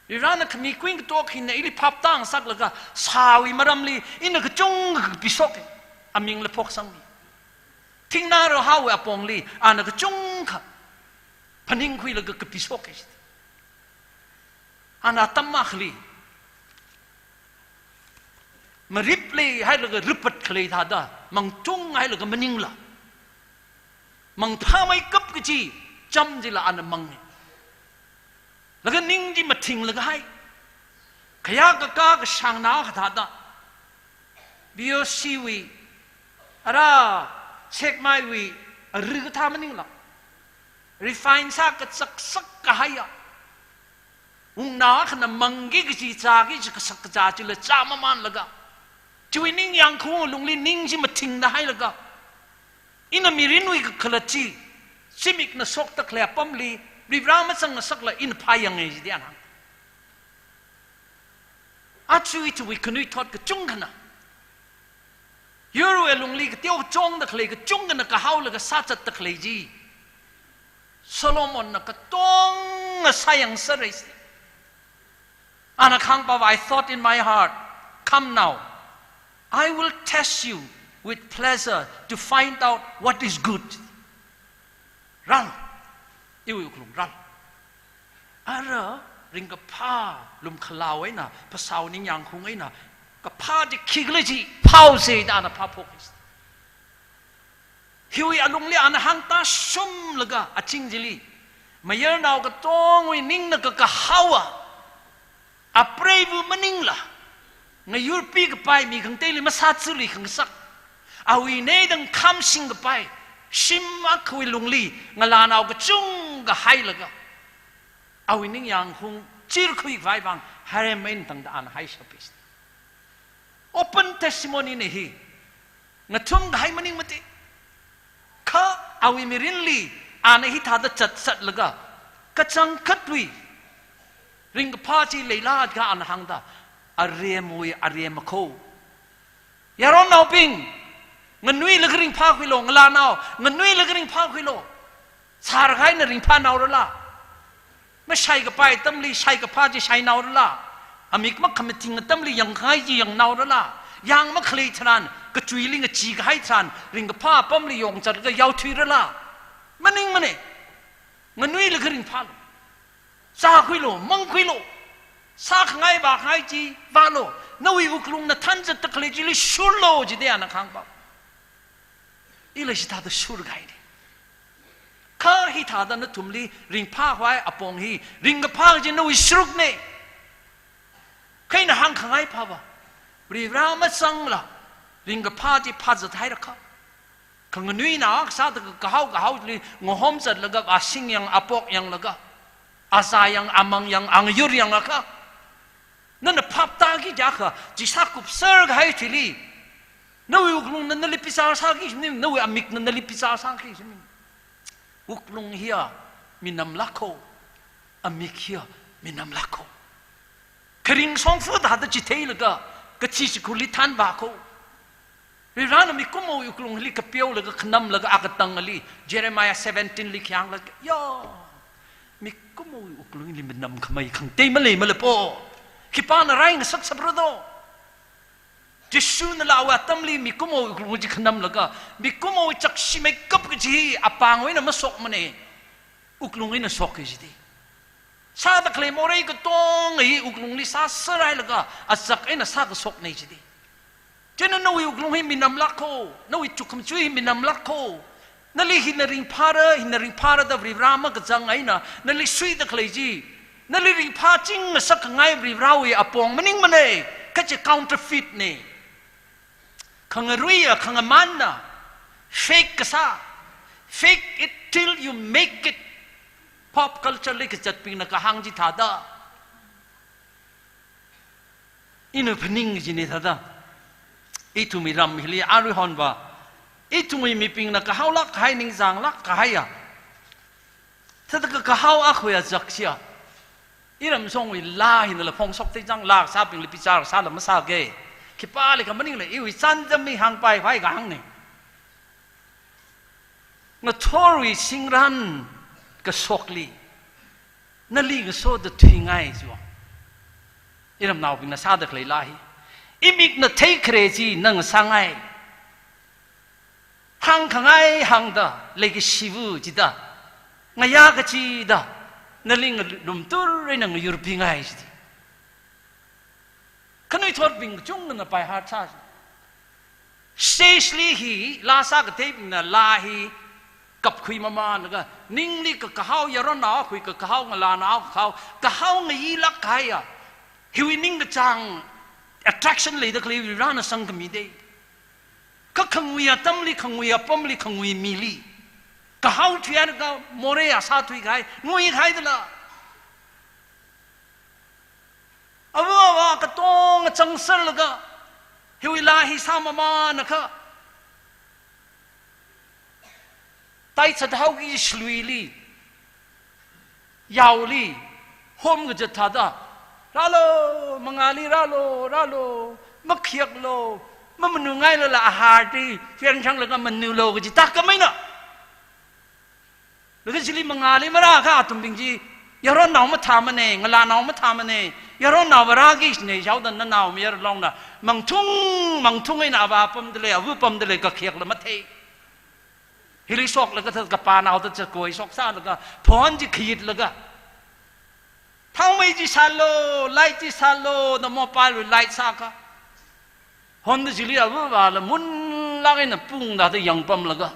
Varivarana khami kuingatok hina ili phaptāngasaklaga, sāwui maramli ina kachungkha kapishoka. Amingla phoksangmi. Thingnā Rahawui apongli ana kachungkha phaningkhuilaga kapishoka jida. Ana atam akhali, marip leihailaga ripat khalei thāda, mangchunghailaga maningla, mangphāmeikap kachi cham chila ana manga. Laga ning chi mathinglaga hai, khayā kakā kashāngnā kathāda, B O C wui, ara, Sekmaiwui, ari kathā maningla, refine sā kachaksak kahaiya, wungnao akhana mangki kachi, chāki kachi, kasak kachā chila chāmamānlaga, chiwui ningyāngkhaung lungli ning chi mathingda hailaga, ina mirinwui kakhalat chi, zimikna shokda khalei apamli, Varivara mazangngasakla ina phāyanga jida ana. Aja ithumwui khanuithot kachungkhana, yurwui lungli kateo kachongda khalei kachungkhana kahaolaga sāzatda khalei chi, Solomonna katonga sāyangserra jida. Ana kahāng pava, "I thought in my heart, 'Come now, I will test you with pleasure to find out what is good.'" Rālu, iwui wuklung rālu. Ara ringkaphā lumkhalao eina, phasao ningyāngkhaung eina, kaphā chi khikhala chi phāhaosa da ana phāphok. Hiwui alungli ana hāngtāshunglaga aching chili, mayarnao katongwui ningna kakahaowa, apreiva maningla, ngayurpi kapai mi khangateili masāzalui khangasak, awui neidang khamsing kapai, shim akhawui lungli ngalānao kachungkha hailaga, awui ningyāngkhaung chirkhui khavai vang harem eina tangda ana haishapa jida. Open testimony na hi, ngathum kahai maningmati. Kha awui mirinli ana hithāda zatzatlaga, kachangkhatwui ringkaphā chi leilala ana hāngda, aremwui arema kho. Yaronnaobing, nganuilaga ringphākhuilu, ngalānao, nganuilaga ringphākhuilu. Sārakha eina ringphānaorala? Mashai kapai atamli shaikaphā chi shainaorala? Amik makhamathing atamli yangkhangai chi yangnaorala? Yāng makhalei tharan, kachuili ngachee kahai tharan, ringkaphā apamli yongzatlaga yaothuirala? Maningmana. Nganuilaga ringphālu. Zākhuilu, mangkhuilu. Sākhangai vākhangai chi vālu. Nawui wuklungna thanzatda khalei chili shurlu jida ana kahāng pava. Ila chithāda shurkahaina. Kha hithāda nathumli ringphākhavai apong hi, ringkaphā chi nawui sārukna. Kha ina hāngkhangai pava, Varivara mazangla, ringkaphā chi phāzat hairakha, khanganuinao akha sāda kahao kahaoli ngahomzatlaga, asing yang, apok yanglaga, azā yang, amang yang, angayur yangakha, nana phaptāki jiakha, chi sākupserkahai thili, nawui wuklungna nali bichar sāki jimana, nawui amikna nali bichar sāki jimana. Wuklung hiya minamla kho, amik hiya minamla kho. Kharing shongfa thāda chitheilaga, kathi chikhurli thanvā kho. Varivarana mikumowui wuklungli kapeolaga khanamlaga, a katangali, Jeremiah seventeen li khi hānglaga, ya, mikumowui wuklungli minamkhamei khangatei maleimala po. Khipāna raingasakshapra do? Jishunala awui atamli mikumowui wuklung chi khanamlaga, mikumowui chakshimeikap kaji hi apāngwui eina mashokmana, wuklung eina shoka jida. Sāda khalei morei katonga hi wuklungli sāserhailaga, azak eina sākashokna jida. Chieina nawui wuklung hi minamla kho, nawui chukhamachu hi minamla kho. Nali hina ringphāra, hina ringphāra da Varivara makazang eina nali suida khalei chi, nali ringphāchingngasakkhangai Varivarawui apong maningmana, kha chi counterfeit na. Khangaruiya, khangamānna, fake kasā, fake it till you make it. Pop culture li kazatbingna kahāng chithāda. Ina phaning kajina thāda. Ithumwui ram hili aruihonva, ithumwui mibingna kahaolāk kahai, ningzanglāk kahaiya, thāda ka kahao akhuiya zakshiya, iramshongwui laa hinala phongshok tei chang, laa kasābingli bichar sāla masāga. Khipālikha maningla iwui chānjam mi hāngpai vai kahāngna. Ngathorwui singran kashokli nali ngasoda thuingai jiwa. Iramnaobingna sāda khalei laa hi, imikna theikhare chi nang sāngai. Hāngkhangai hāngda leikashiva chida, ngayā kachida, nali ngalumtur eina ngayurbingai chida. Khanuithotbing kachungana by heart sā. Stage li hi laa sā kateibingna laa hi kapkhui mamānlaga, ningli kakahao, yaronnao akhui kakahao, ngalānao akhui kakahao, kahao ngayilāk kahaiya, hiwui ningkachāng attraction leida khalei Varena sangkhami dei. Kha khangui atamli, khangui apamli, khangui mili kahao thuiakha morei asā thuikahai, nguikahai dala. Ava avā katonga changserlaga, hiwui laa hi sā mamānakha, taichat haoki shluili, yaoli, hom kazat thāda, rālu, mangāli rālu, rālu, makhayaklu, mamanungailala aharti, fianchanglaga manulu kaji tākamaina. Laga chili mangāli marākha athumbing chi, yaronnao mathāmana, ngalānao mathāmana, yaronnao marāki shine shaoda nanao mayar longna, mangthung, mangthung eina avā pamda lei, ava pamda lei, kakhayakla mathei. Hili shoklaga thāda kapānaoda chakoi shoksālaga, phone chi khayitlaga, thaomei chi sālu, light chi sālu, na mobile wui light sākha, Honda chili ava avāla munlāk eina pungda thāda yangpamlaga,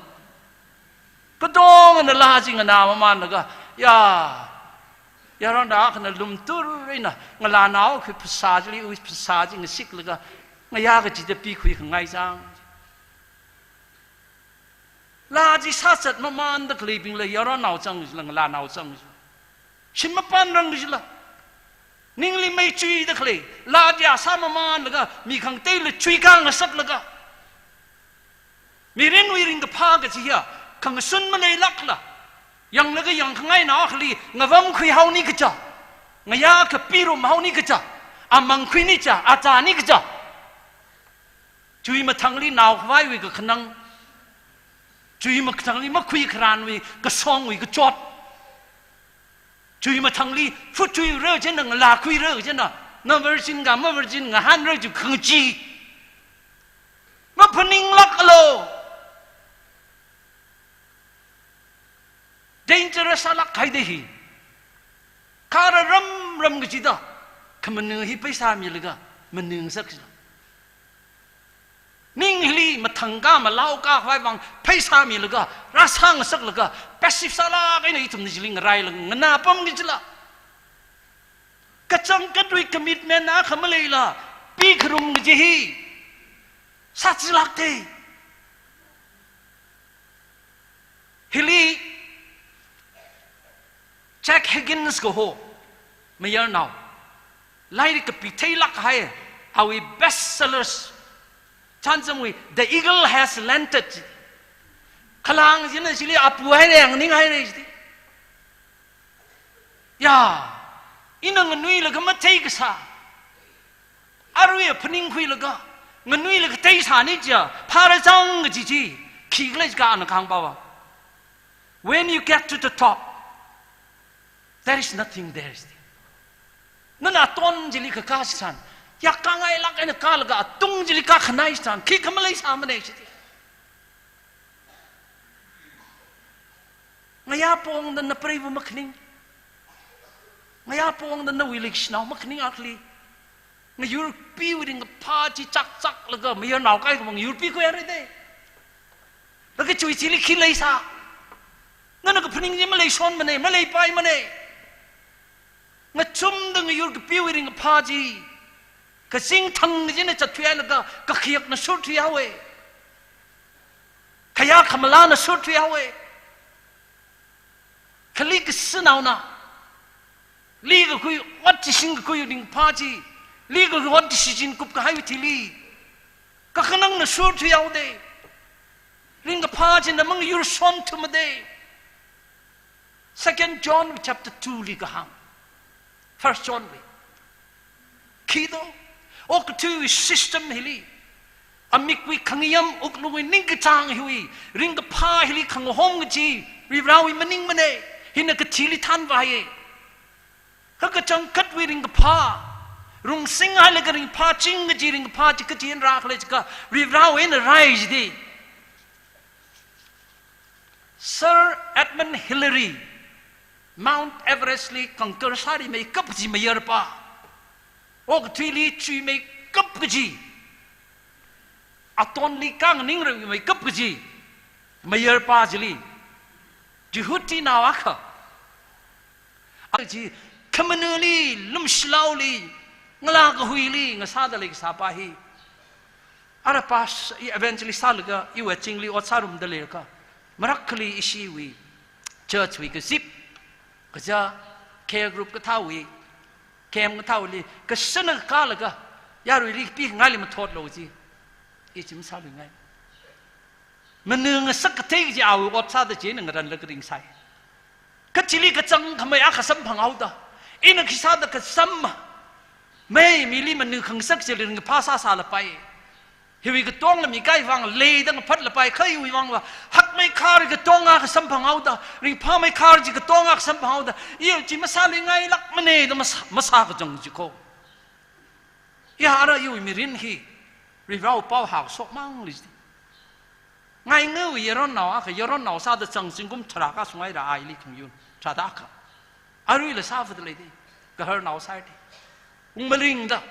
katongana laa chi nganā mamānlaga, ya, yaronnao akhana lumtur eina ngalānao akhui phasā chili, iwui phasā chi ngasiklaga, ngayā kachida pikhuikhangai chang. Laa chi sāzat mamānda khaleibingla yaronnao chang jila, ngalānao chang jila. Shim mapānrang jila. Ningli mei chuida khalei laa chi sā mamānlaga, mi khangateila chuikā ngasaklaga, mirinwui ringkaphā kachi hiya khangashun maleilākla, yanglaga yangkhangainao akhali ngavamkhui haoni kaja, ngayā kapirum haoni kaja, amangkhuini ja, azāni kaja. Chui mathangli naokhavaiwui kakhanang, chui mathangli makhui kharānwui kashongwui kachot, chui mathangli phuchuira chieina, ngalākhuira chieina, na virgin ka ma virgin ngahānra chi khangachee, maphaninglākalu. Dangerous sālāk kahai dei hi. Kha ramram kachida, khamanu hi pheisā milaga manungngasak jila. Ning hili mathangkā malaokā khavai vang pheisā milaga, rāsāngasaklaga, passive sālāk eina ithumna chili ngarailaga nganāpam kajila. Kachangkhatwui commitment akha maleila, pikharum kaji hi sāchilāk dei. Hili Jack Higgins kaho mayarnao, lairik kapi theilāk kahai, awui best sellers, chānjamwui The Eagle Has Landed. Khalang china chili apu haira, nganing haira chiti. Ya, ina nganuilaga mathei kasā, aruiya phaningkhuilaga, nganuilaga theisāni ja, phārachang kaji chi, khikhala jiakha ana kahāng pava, when you get to the top, there is nothing there. Nana aton chili kakā chitharan, yakkāngailāk eina kālaga atung chili kākhanai chitharan, khikha maleisāmana chiti. Ngayā pongda na preiva makhaning, ngayā pongda nawui leikashinao makhaning akhali, ngayurpiwui ringkaphā chi chakchaklaga mayarnao kaikha ngayurpikhui haira dei. Laga chui chili khi leisā? Nana kaphaning chi maleishonmana, maleipaimana. Ngachumda ngayur kapiwui ringkaphā chi, kazing thang kachina zatthuihailaga, kakhayakna shurthuihaowa, khayā khamalāna shurthuihaowa. Kali kasānaona, likakhui, ot chi singkakhui ringphā chi, likakhui ot chi shichin kupkahaiwui thili, Kakhanangna shurthuihaoda. Ringkaphā china mangyur shonthumada. Second John chapter two li kahāng. First John li. Khi do, okathuiwui system hili, amikwui khangayam, wuklungwui ningkachāng hiwui, ringkaphā hili khangahom kaji, Varivarāwui maningmana, hina kathili thanvāya. Kha kachangkhatwui ringkaphā, rungsing hailaga ringphāching kaji, ringkaphā chi kachi eina rākhala jiakha, Varivarāwui eina rai jida. Sir Edmund Hillary, Mount Everest li conquer sārimeikap kaji mayarpā, okathuili chuimeikap kaji, atonli kānganingrarmeikap kaji mayarpā chili, Jihudinao akha, a chi, khamanuli, lumshilaoli, ngalā kahuili ngasāda leikasāpā hi. Ara pas, i evangelist sālaga, iwui chingli ot sārumda leilaga, marakhali ishiwui church wui kazip, kazā, care group kathāwui, camp kathāwuili, kasāna kālaga, yaruili pingaili mathotlu ji. I chi masāluingai. Manu ngasak kathei kaji awui ot sāda china ngaranlaga ringsai. Kachili kachangkhamei akha samphanghaoda. Ina khisāda kasam ma. Mei mili manu khangasak chili ringphā sāsālapai. Hiwui katonga mikahai vang leida ngaphatlapai, kha iwui vangva hakmeikharwui katonga akha samphanghaoda, ringphāmeikharwui katonga akha samphanghaoda, i chi masāluingailākmana da masā, masā kachang jiko. Ya ara iwui mirin hi, Varivarāwui pao hāshokmangli ji. Ngaingawui yaronnao akha, yaronnao sāda chang zingkum tharā kashung haira aili khangyun, tharāda akha. Aruila sāvada leida, gaharnao sāda. Ungmalingda,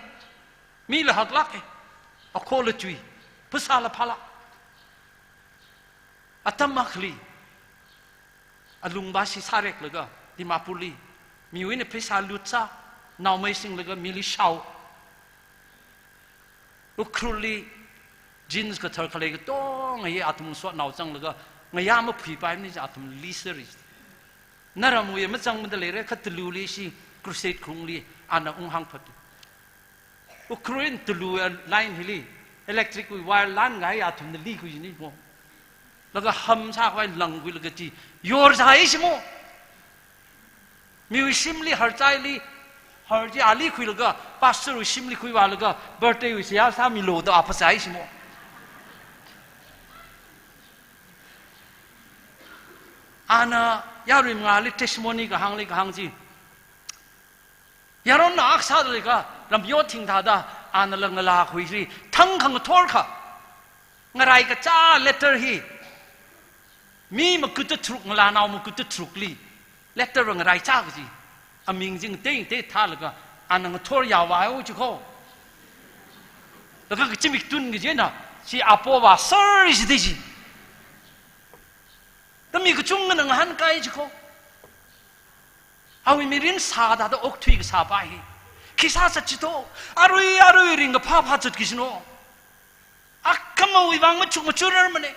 mila haklāka, akhola chui, phasāla phālāk. Atam akhali, alungva shi sāreklaga, Dimapurli, miwui eina pheisā lutsā, naomei singlaga mili shao. Ukhrulli, jeans kathar khalei katonga hi athum sotnao zanglaga, ngayā maphuipaimana ji athum li sāri. Naramwui mazangmada leira, kha Tululi shi crusade khaungli, ana unghāngphat. Ukhrul eina Tulu line hili, electric wui wire lan ngai athumna likhui jina mo. Laga ham sākhavai langkhuilaga chi, yorzai shimo. Miwui shimli harchaili, har chi ali khuilaga, pastor wui shimli khuivālaga, birthday wui seihā sāmilu da a phasai shimo. Ana yarui mangāli testimony kahāngli kahāng chi. Yaronna akha sāda leiakha, lamyo thingthāda, anala ngalā khuiri, thang khangathor kha. Ngarai kachā letter hi. Mi makuttatharuk, ngalānao makuttatharukli letter va ngaraichā kaji. Aming chi ngatei ngatei thālaga, ana ngathor yāvāo jiko. Laga kachimik tun kajina, chi apo va sir jida ji. Da mi kachungana ngahānkai jiko. Awui mirin sāda da okthui kasāpa hi. Khi sāsā chito, arui, arui ringkaphā phāzat kajino. Akhamawui vang machuk machurarmana.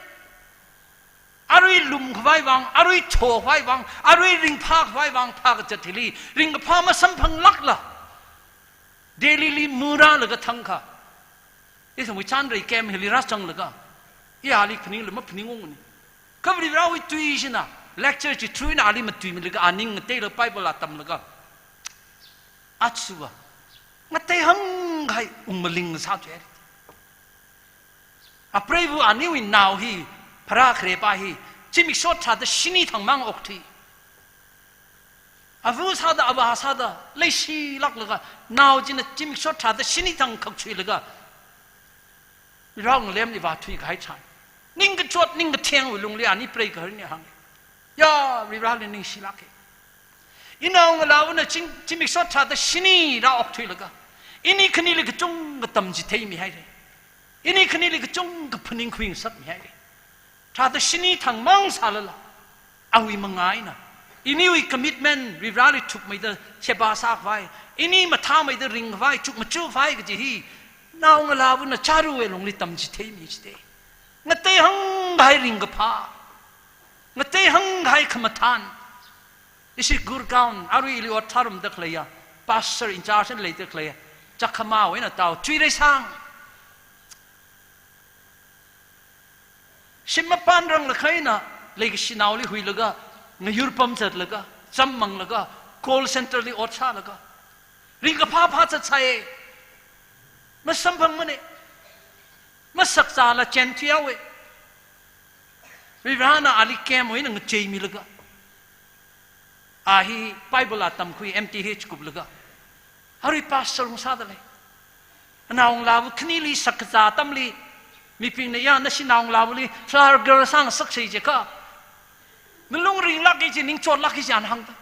Arui lumkhavai vang, arui thokhavai vang, arui ringphākhavai vang phākazat hili, ringkaphā masamphanglākla. Delhili murālaga thangkha. Ithumwui chanrei camp hili rāzanglaga, i ali phaningla maphaningungmana. Kha Varivarāwui tui china, lecture chi thruina ali matuimilaga, aning ngateila Bible atamlaga. Achuva, ngatei hāngkahai ungmaling sāthuihaira. Apreiva aniwui nao hi, pharā kharepā hi, zimiksho tharāda shini thangmang okthui. Ava sāda, avā sāda, leishilāklaga, nao china zimiksho tharāda shini thang khakchuilaga, rāngalemli vāthuikahai tharan, ningkachot ningkathengwui lungli ani preigahar ni hānga. Ya, Varivarāli ningshilāka. Inaongalāvana zim-, zimiksho tharāda shini rāokthuilaga, ini khanili kachungkha tamchitheimihaira. Ini khanili kachungkha phaningkhui ngasakmihaira. Tharāda shini thangmang sālala, awui mangā eina, iniwui commitment Varivarāli thukmeida sheba sākhavai, ini mathāmeida ringkhavai, chukmachukhavai kaji hi, naongalāvana charuwui lungli tamchitheimi jida. Ngatei hāngkahai ringkaphā, ngatei hāngkahai khamathān. Ishi Gurgaon, arui ili ot tharumda khaleiya, pastor in charge eina leida khaleiya, Chakmawui eina tao, Chuireisang. Shim mapānranglakha eina, leikashinaoli huilaga, ngayurpam zatlaga, chammanglaga, call center li ot sālaga, ringkaphā phā zatsai. Masamphangmane. Masakzāla chenthuihaowe. Varivarana ali camp wui eina ngacheimilaga, a hi Bible atamkhui M T H kuplaga, arui pastor ungsādalei. Naongalāva khanili sakkazā atamli, mibingna ya nashi naongalāvali flower girl sāngasaksei jiakha, nalung ringlāka ji, ningchotlāka ji ana hāngda.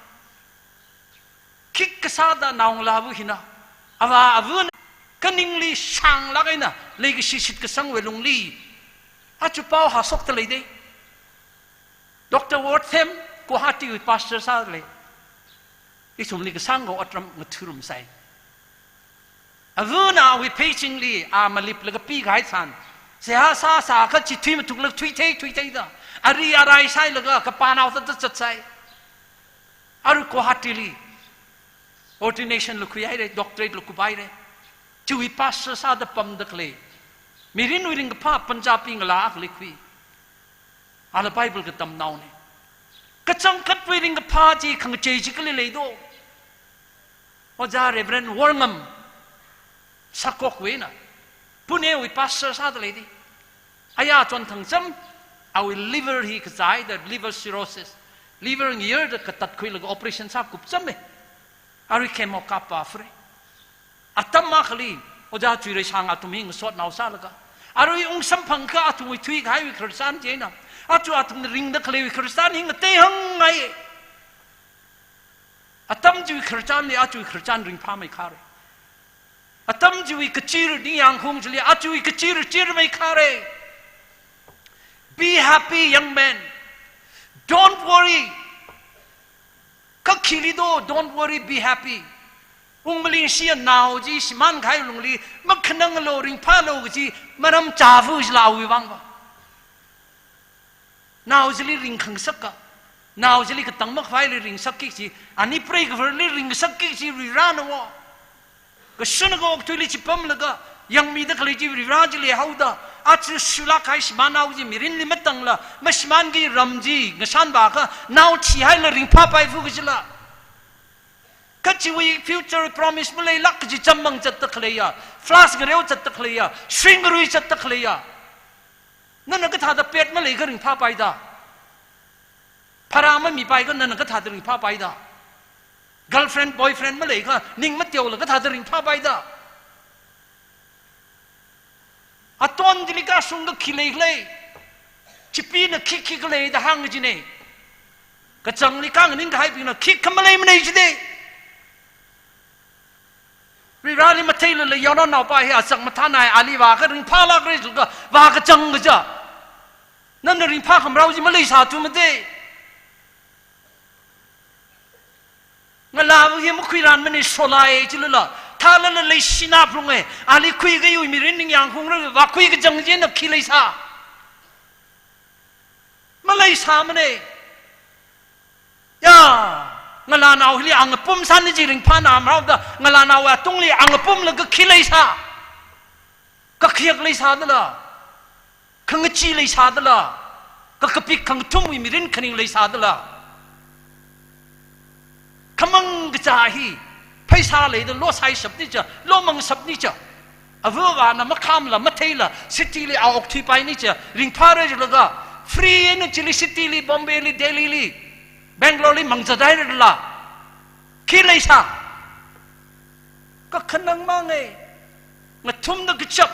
Khikha sāda naongalāva hina, avā avana kaningli shānglāk eina leikashi shitkasangwui lungli, aja pao hāshokdalei de. Doctor Wortham, Guwahatiwui pastor sādalei. Ithumli kasāngkha otram ngathurumsai. Avana awui pheichingli a maliplaga pikahai tharan, seihā sāsākha chithui mathuklaga thuithei thuitheida, ari arai sailaga kapānao thāda zatsai. Arui Guwahatili ordination la khuihaire, doctorate la kuphaire. Chiwui pastor sāda pamda khalei, mirinwui ringkaphā Punjabi ngalā akhali khui. Ala Bible katamnaone. Kachangkhatwui ringkaphā chi khangachei chi kali leido? Ojā Reverend Worngam Sakokwui eina, Punewui pastor sādalei de. Aya chonthang cham, awui liver hi kazāhaida, liver cirrhosis, liver ngayarda katatkhuilaga operation sākup chamme. Arui chemo kappa fre. Atam akhali, Ojā Chuireishang athum hi ngasotnao sālaga, arui ungsamphangkha athumwui thuikahaiwui khararchan chieina, aja athumna ringda khaleiwui khararchan hi ngateihāngngai. Atam chiwui khararchanli ajawui khararchan ringphāmeikhare. Atam chiwui kachir ningyāngkhaung chili ajawui kachir chirmeikhare. Be happy, young man. Don't worry. Kakhili do, don't worry, be happy. Ungmalingshiya nao chi shimānkahai lungli, makhananglu, ringphālu kaji maram chāvu jila awui vangva. Nao chili ringkhangasaka, nao chili katang makhavaili ringsakkik chi, ani preigavarli ringsakkik chi Varivarana wo. Kashunakha okathuili chipamlaga, yangmida khalei chi Varivara chili haoda, aja shulākkahai shimānnao chi mirinli matangla, mashimānki ram chi ngashanvākha, nao thihaila ringphāpaivu kajila. Kachiwui future promise maleilāk kaji chammang zatda khaleiya, flask ngareo zatda khaleiya, shringarui zatda khaleiya. Nana kathāda pet maleikha ringphāpaida? Phara mamipaikha nana kathāda ringphāpaida? Girlfriend, boyfriend maleikha ning mateola kathāda ringphāpaida? Aton chili kashungkha khi leikhala? Chipina khikhi khalei da hāng kajine. Kachangli kanganing kahaibingna khikha maleimanei jide. Varivarali matheilala yaronnaopa hi achak mathānai, ali vākha ringphālākra jilaga vākachang kaja. Nana ringphākhamarao chi maleisāthu mate. Ngalāva hi makhuiranmane, sholai chilala, thālala leishina phalunge, ali khuikahaiwui mirin ningyāngkhaungra, vākhui kachang china khi leisā? Maleisāmane. Ya, ngalānao hili angapum sāni chi ringphānamaraoda, ngalānao atungli angapumlaga khi leisā? Kakhayak leisādala, khangachee leisādala, kakapik khangathumwui mirin khaning leisādala. Khamang kaja hi, pheisā leida losāishapni cha, lomangsapni cha. Avāvana makhamla, matheila, city li a okthuipaini cha, ringphāra jilaga, free eina chili city li, Bombay li, Delhi li, Bangalore li mangzathairala, khi leisā? Kakhanang mangai, ngathumda kachap,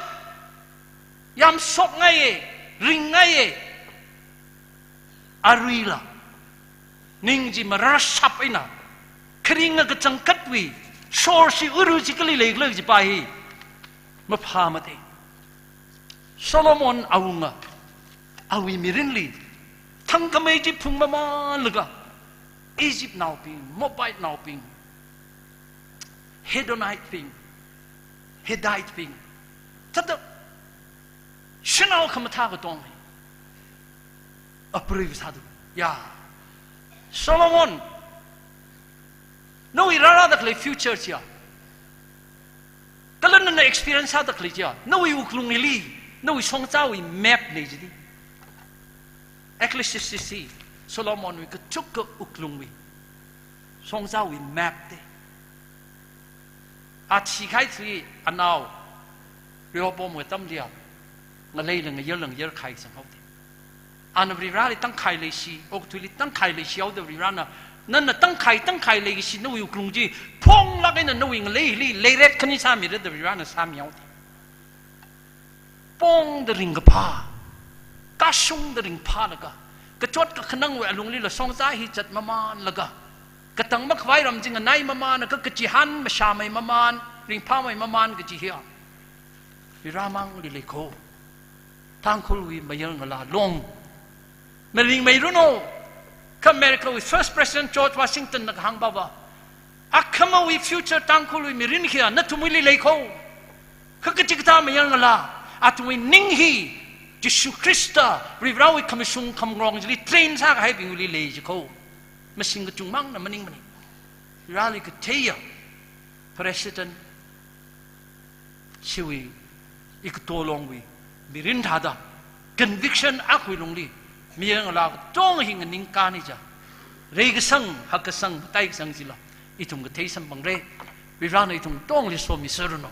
yamshokngaiye, ringngaiye. Aruila, ning chi mararshap eina, kharinga kachangkhatwui, shor shi uru chi kali leikhala jipa hi, maphāmate. Solomon awunga, awui mirinli, thangkhamei chi phungmamānlaga, Egyptnaobing, Moabitenaobing, Hedonitebing, Hittitebing, thāda shanao khamathā katong hi approve sāda, ya, Solomon, nawui rārada khalei future chiya, kala nana experience sāda khalei chiya, nawui wuklung hili, nawui shongzāwui map nei jidi. Ecclesiastes hi Solomonwui kachukka wuklungwui, shongzāwui map te. A thikahai chi anao Rehoboamwui atamliya ngaleila ngayarla ngayarkahai sanghaoda. Ana Varivarāli tangkhai leishi, okathuili tangkhai leishi haoda Varivarāna, nana tangkhai tangkhai leishi nawui wuklung chi phonglāk eina nawui ngaleili leiret khani sāmira da Varivarāna sāmihaoda. Pongda ringkaphā, kashungda ringphālaga, kachot kakhanangwui alunglila shongzā hi zatmamanlaga, katang makhavai ram chi nganai mamānlaga, kachihān mashāmei maman, ringphāmei maman kaji hiya Varivarāmangli lei kho. Tangkhulwui mayarngala long maringmeiranu. Kha Americawui First President George Washingtonna kahāngpava, akhamawui future Tangkhulwui mirin hiya nathumwuili lei kho. Kha kachikathā mayarngala, athumwui ning hi Jishu Khrista Varivarāwui khamashung khamarong chili train sākahaibingwuili lei ji kho. Mashing kachungmangna maningmana. Varivarāli katheiya President chiwui, ikato longwui mirin thāda, conviction akhawui lungli mayarngala katonga hi nganingkani ja, reikasang, hakkasang, mataikasang chila ithum kathei samphangra. Varivarāna ithum katongli somiserranu.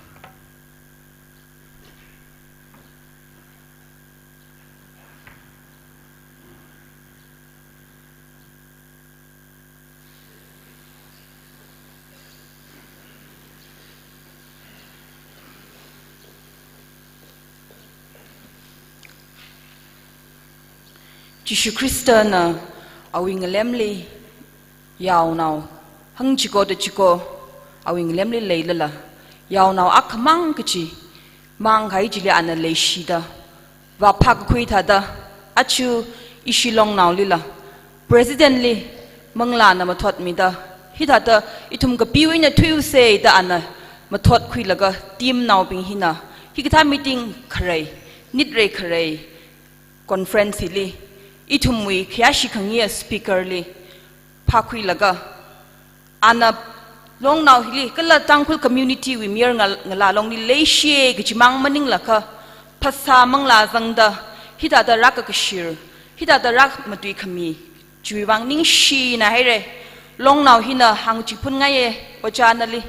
Jishu Khristana awui ngalemli yaonao hangchikoda chiko awui ngalemli leilala, yaonao akhamang kachi mangkahai chili ana leishida vāphākakhui thāda, aja ishi longnaolila Presidentli manglāna mathotmida, hithāda ithum kapiwui eina thuiusa da ana mathotkhuilaga teamnaobing hina hikathā meeting kharei, nitrei kharei conference hili ithumwui khayāshi khangayi speakerli phākhuilaga, ana longnao hili kala Tangkhul community wui mayarngal-, ngala longli leishiya kachimang maningla kha, phasā manglā zangda, hithāda rākakashir, hithāda rāmatui khami chiwui vang ningshina haira. Longnao hina hāngchiphunngai, Ojā nali,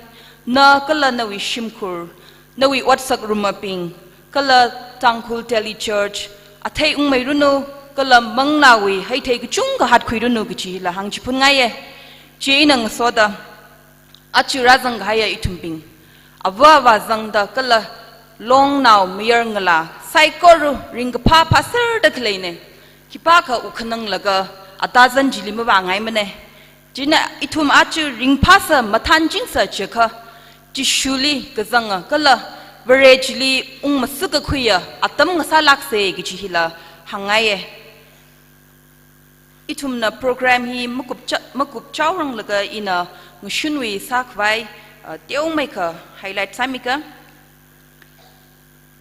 na kala nawui shimkhur, nawui otsak rumabing, kala Tangkhul Tele Church athei ungmeiranu, kala manglāwui heithei kachungkha hatkhuiranu kachila hāngchiphunngai. Chieina ngasoda, aja rāzangkahaiya ithumbing, ava avā zangda kala longnao mayarngala saikora ringkaphā phāserda khaleina. Khipākha wukhananglaga atazan chili mavāngaimana. Chieina ithum aja ringphāsa mathānchingsa chiakha, Jishuli kazanga kala Vare chili ungmasakakhuiya atam ngasālāksa kaji hila hāngngaiya. Ithumna program hi makupcha-, makupchaoranglaga ina ngashunwui sākhavai, uh, teomeikha highlight sāmiga.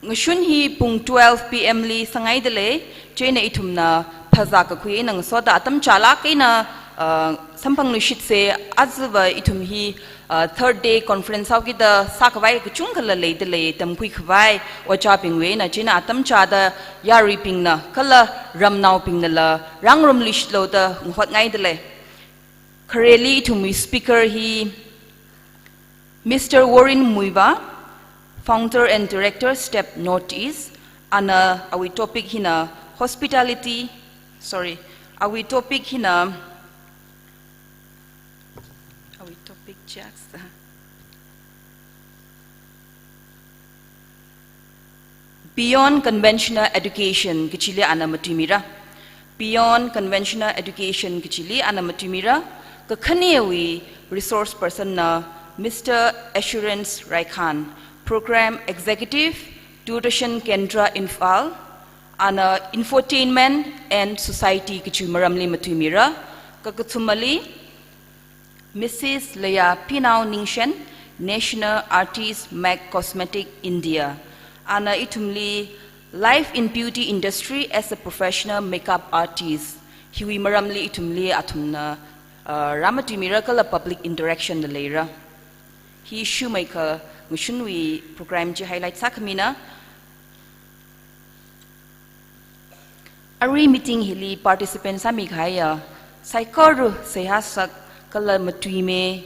Ngashun hi pung twelve P M li sāngaidalei, chieina ithumna phazā kakhui eina ngasoda atam chālāk eina, uh, samphangluishitsa. Ajava ithum hi, uh, third day conference haokida sākhavai kachungkhala leidalei, tamkhuikhavai ojābingwui eina, chieina atam chāda yaruibingna kala ramnaobingnala rāngarumluishitlu da ngahotngaidalei. Khareli ithumwui speaker hi Mister Warren Muivah, Founder and Director, STEP Northeast, ana awui topic hina hospitality, sorry, awui topic hina, awui topic chaksa. Beyond Conventional Education kachili ana matuimira. Beyond Conventional Education kachili ana matuimira. Kakhanewui resource person na Mister Assurance Raikhan, Program Executive, Doordarshan Kendra Imphal, ana Infotainment and Society kachi maramli matuimira. Kakathumali, Missus Leya Pinao Ningshen, National Artist, MAC Cosmetic, India. Ana ithumli Life in Beauty Industry as a Professional Makeup Artist hiwui maramli ithumli athumna, uh, rāmatuimira kala public interaction da leira. Hi shumeikha ngashunwui program chi highlight sākhamina. Arui meeting hili participant sāmi kahaiya saikora seihā sak kala matuimi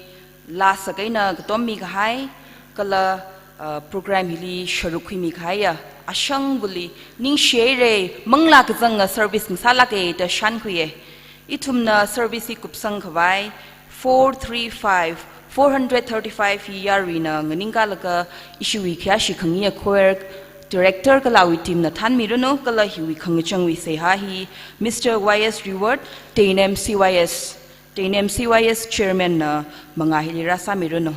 laa sak eina katommi kahai kala, uh, program hili sharuk khuimi kahaiya ashangvali ningshihaira, manglā kazanga service ngasālāka da shānkhuiya. Ithumna service hi kupsang khavai four three five, four hundred thirty-five hi yaruina nganingkalaga ishiwui khayāshi khangayi choir director kala awui team na thanmiranu kala hiwui khangachangwui seihā hi Mister Y S Reward, Teinem C Y S, Teinem C Y S chairman na mangā hili rāsāmiranu.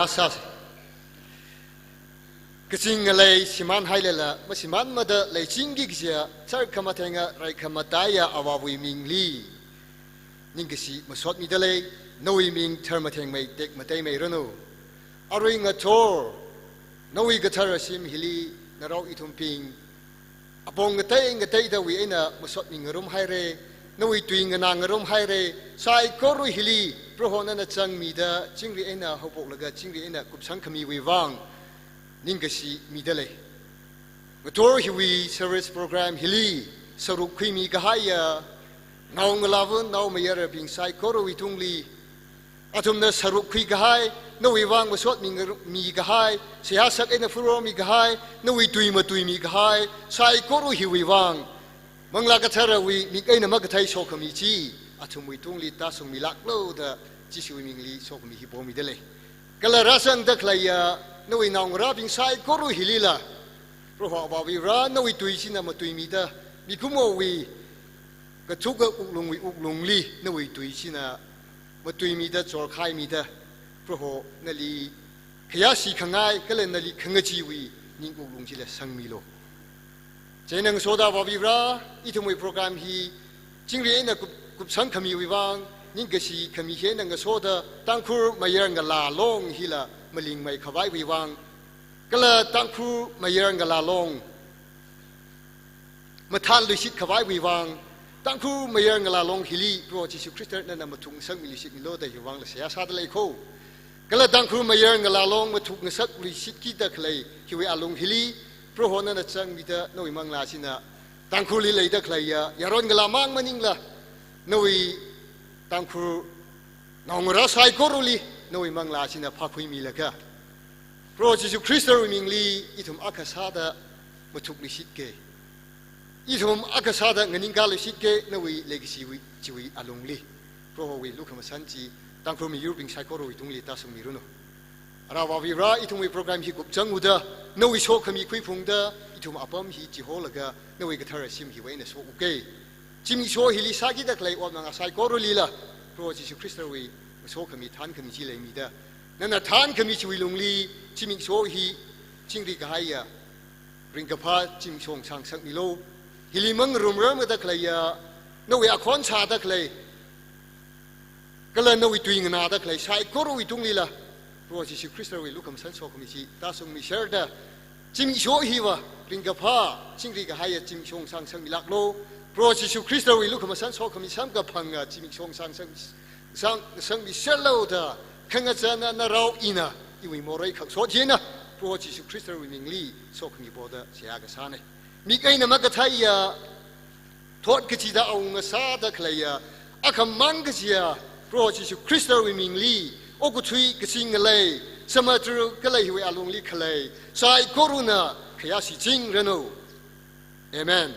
Sāsa. Kazing ngalei shimānhailala, mashimānmada leichingki kajiya, tharkhamathenga, raikhamataiya Avāwui mingli ningkashi masotmidalei, nawui ming tharmathengmei tekmateimeiranu. Arui ngathor, nawui kathara shim hili, narao ithumbing apong ngatei ngateidawui eina masotmi ngarumhaira, nawui tui nganā ngarumhaira, saikora hili, Proho nana zangmida, chingri eina haophoklaga, chingri eina kupsangkhamiwui vang ningkashi midalei. Ngathor hiwui service program hili sāruk khuimi kahaiya naongalāva naomayarabing saikorawui tungli, athumna sāruk khui kahai, nawui vang masotmi ngar-, mi kahai, seihā sak eina phurormi kahai, nawui tui matuimi kahai, saikora hiwui vang Manglā Katharawui mik eina makathei sokhami chi athumwui tungli tāshungmilāklu da Jishuwui mingli sokhami hi pomidalei. Kala rāzangda khaleiya nawui naongarābing saikora hilila, Proho Avāva̱ Vare, nawui tui china matuimida, mikumowui kathuka wuklungwui wuklungli nawui tui china matuimida, chorkhaimida, Proho nali khayāshi khangai kala nali khangacheewui ning wuklung chila sangmilu. Chieina ngasoda Avāva̱ Vare, ithumwui program hi chingri eina kup-, kupsangkhamiwui vang ningkashi khami hi eina ngasoda Tangkhul mayar ngalā long hila malingmei khavaiwui vang, kala Tangkhul mayar ngalā long mathānluishit khavaiwui vang, Tangkhul mayar ngalā long hili Proho Jishu Khrista nana mathuk ngasakmiluishitmilu da hiwui vangla seihā sādalei kho. Kala Tangkhul mayar ngalā long mathuk ngasakluishitkida khalei hiwui alung hili, Proho nana zangmida nawui manglā china Tangkhulli leida khaleiya yaron ngalāmang maningla, nawui Tangkhul naongarā saikorali nawui manglā china phākhuimilaga, Proho Jishu Khristawui mingli ithum akha sāda mathukluishitke. Ithum akha sāda nganingkāluishitke, nawui leikashiwui chiwui alungli. Prohowui lukhamashan chi Tangkhul miyurbing saikorawui tungli tāshungmiranu. Ara Avāva̱ Vare, ithumwui program hi kupchang uda, nawui sokhami khuiphungda, ithum apam hi chiholaga, nawui kathara shim hiwui eina so uke. Zimiksho hili sākida khalei ot manga saikoralila, Proho Jishu Khristawui sokhami thānkhami chi leimida, nana thānkhami chiwui lungli, zimiksho hi chingri kahaiya ringkaphā zimiksho sāngasakmilu. Hili mangarumrarmada khaleiya, nawui akhon sāda khalei, kala nawui tui nganāda khalei saikorawui tunglila, Proho Jishu Khristawui lukhamashan sokhami chi tāshungmiserda, zimiksho hiva ringkaphā chingri kahaiya zimiksho sāngasakmilāklu. Proho Jishu Khristawui lukhamashan sokhami samkaphanga zimiksho sāngasak, sāng, sāngasakmiserlu da, khangachāna narao ina iwui morei khaksot hina, Proho Jishu Khristawui mingli sokhami poda seihā kasāna. Mik eina makatheiya, thot kachida awunga sāda khaleiya, akhamang kajiya, Proho Jishu Khristawui mingli, okathui kazing ngalei, samudra kala hiwui alungli khalei saikorana khayāshichingranu. Amen.